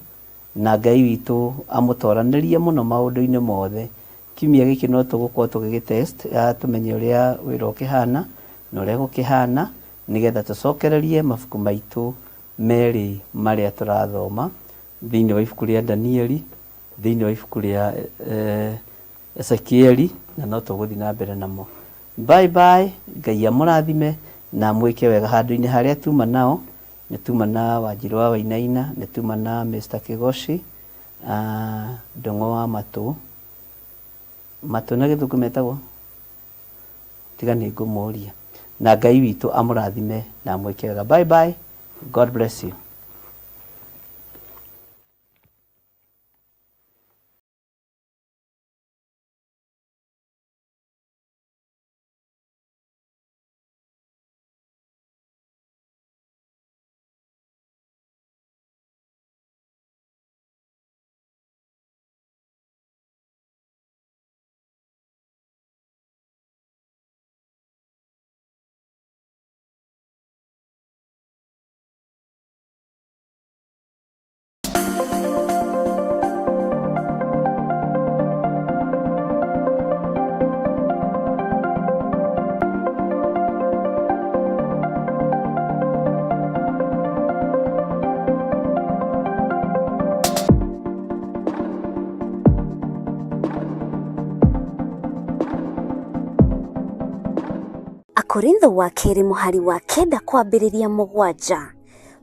Na Ngai witũ amũtoranĩrie mũno maũndũ-inĩ mothe. Kiumia gĩkĩ no tũgũkorwo tũgĩgĩ test tũmenye ũrĩa wĩra ũkĩhana na ũrĩa gũkĩhana nĩgetha tũcokererie mabuku maitũ merĩ marĩa tũrathoma thĩinĩ wa ibuku rĩa Danieli, thĩinĩ wa ibuku rĩa Ezekieli na no tũgũthiĩ na mbere namo. Bye bye, Ngai amũrathime na amwĩke wega handũ-inĩ harĩa tuma nao. Nĩ tuma na Wanjirũ wa Wainaina, nĩ tuma na Mister Kĩgoci, Ndũng'ũ wa Matũ. Matũ na gĩthũngũ metagwo? Tiga nĩ ngũmũria. Na Ngai witũ amũrathime na amwĩke wega. Bye bye, God bless you. Akorintho wa kerĩ mũhari wa kenda kwambĩrĩria mũgwanja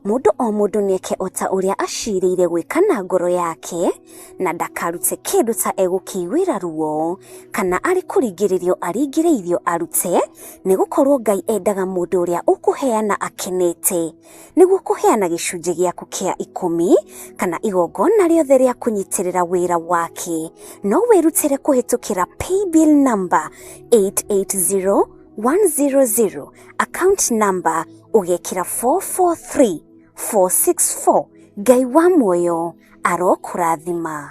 Mũndũ o mũndũ nĩeke o ta ũrĩa aciirĩire gwĩka na ngoro yake, na ndakarute kĩndũ ta egũkĩiguĩra ruo, kana arĩ kũringĩrĩrio aringĩrĩirio arute, nĩ gũkorũo Ngai endaga mũndũ ũrĩa ũkũheana akenete. Nĩguo kũheana gĩcunjĩ gĩaku kĩa ikũmi, kana igongona rĩothe rĩa kũnyitĩrĩra wĩra wake, no wĩrutĩre kũhĩtũkĩra paybill number 880100, account number ũgekĩra 443464 Ngai wa muoyo arokũrathima.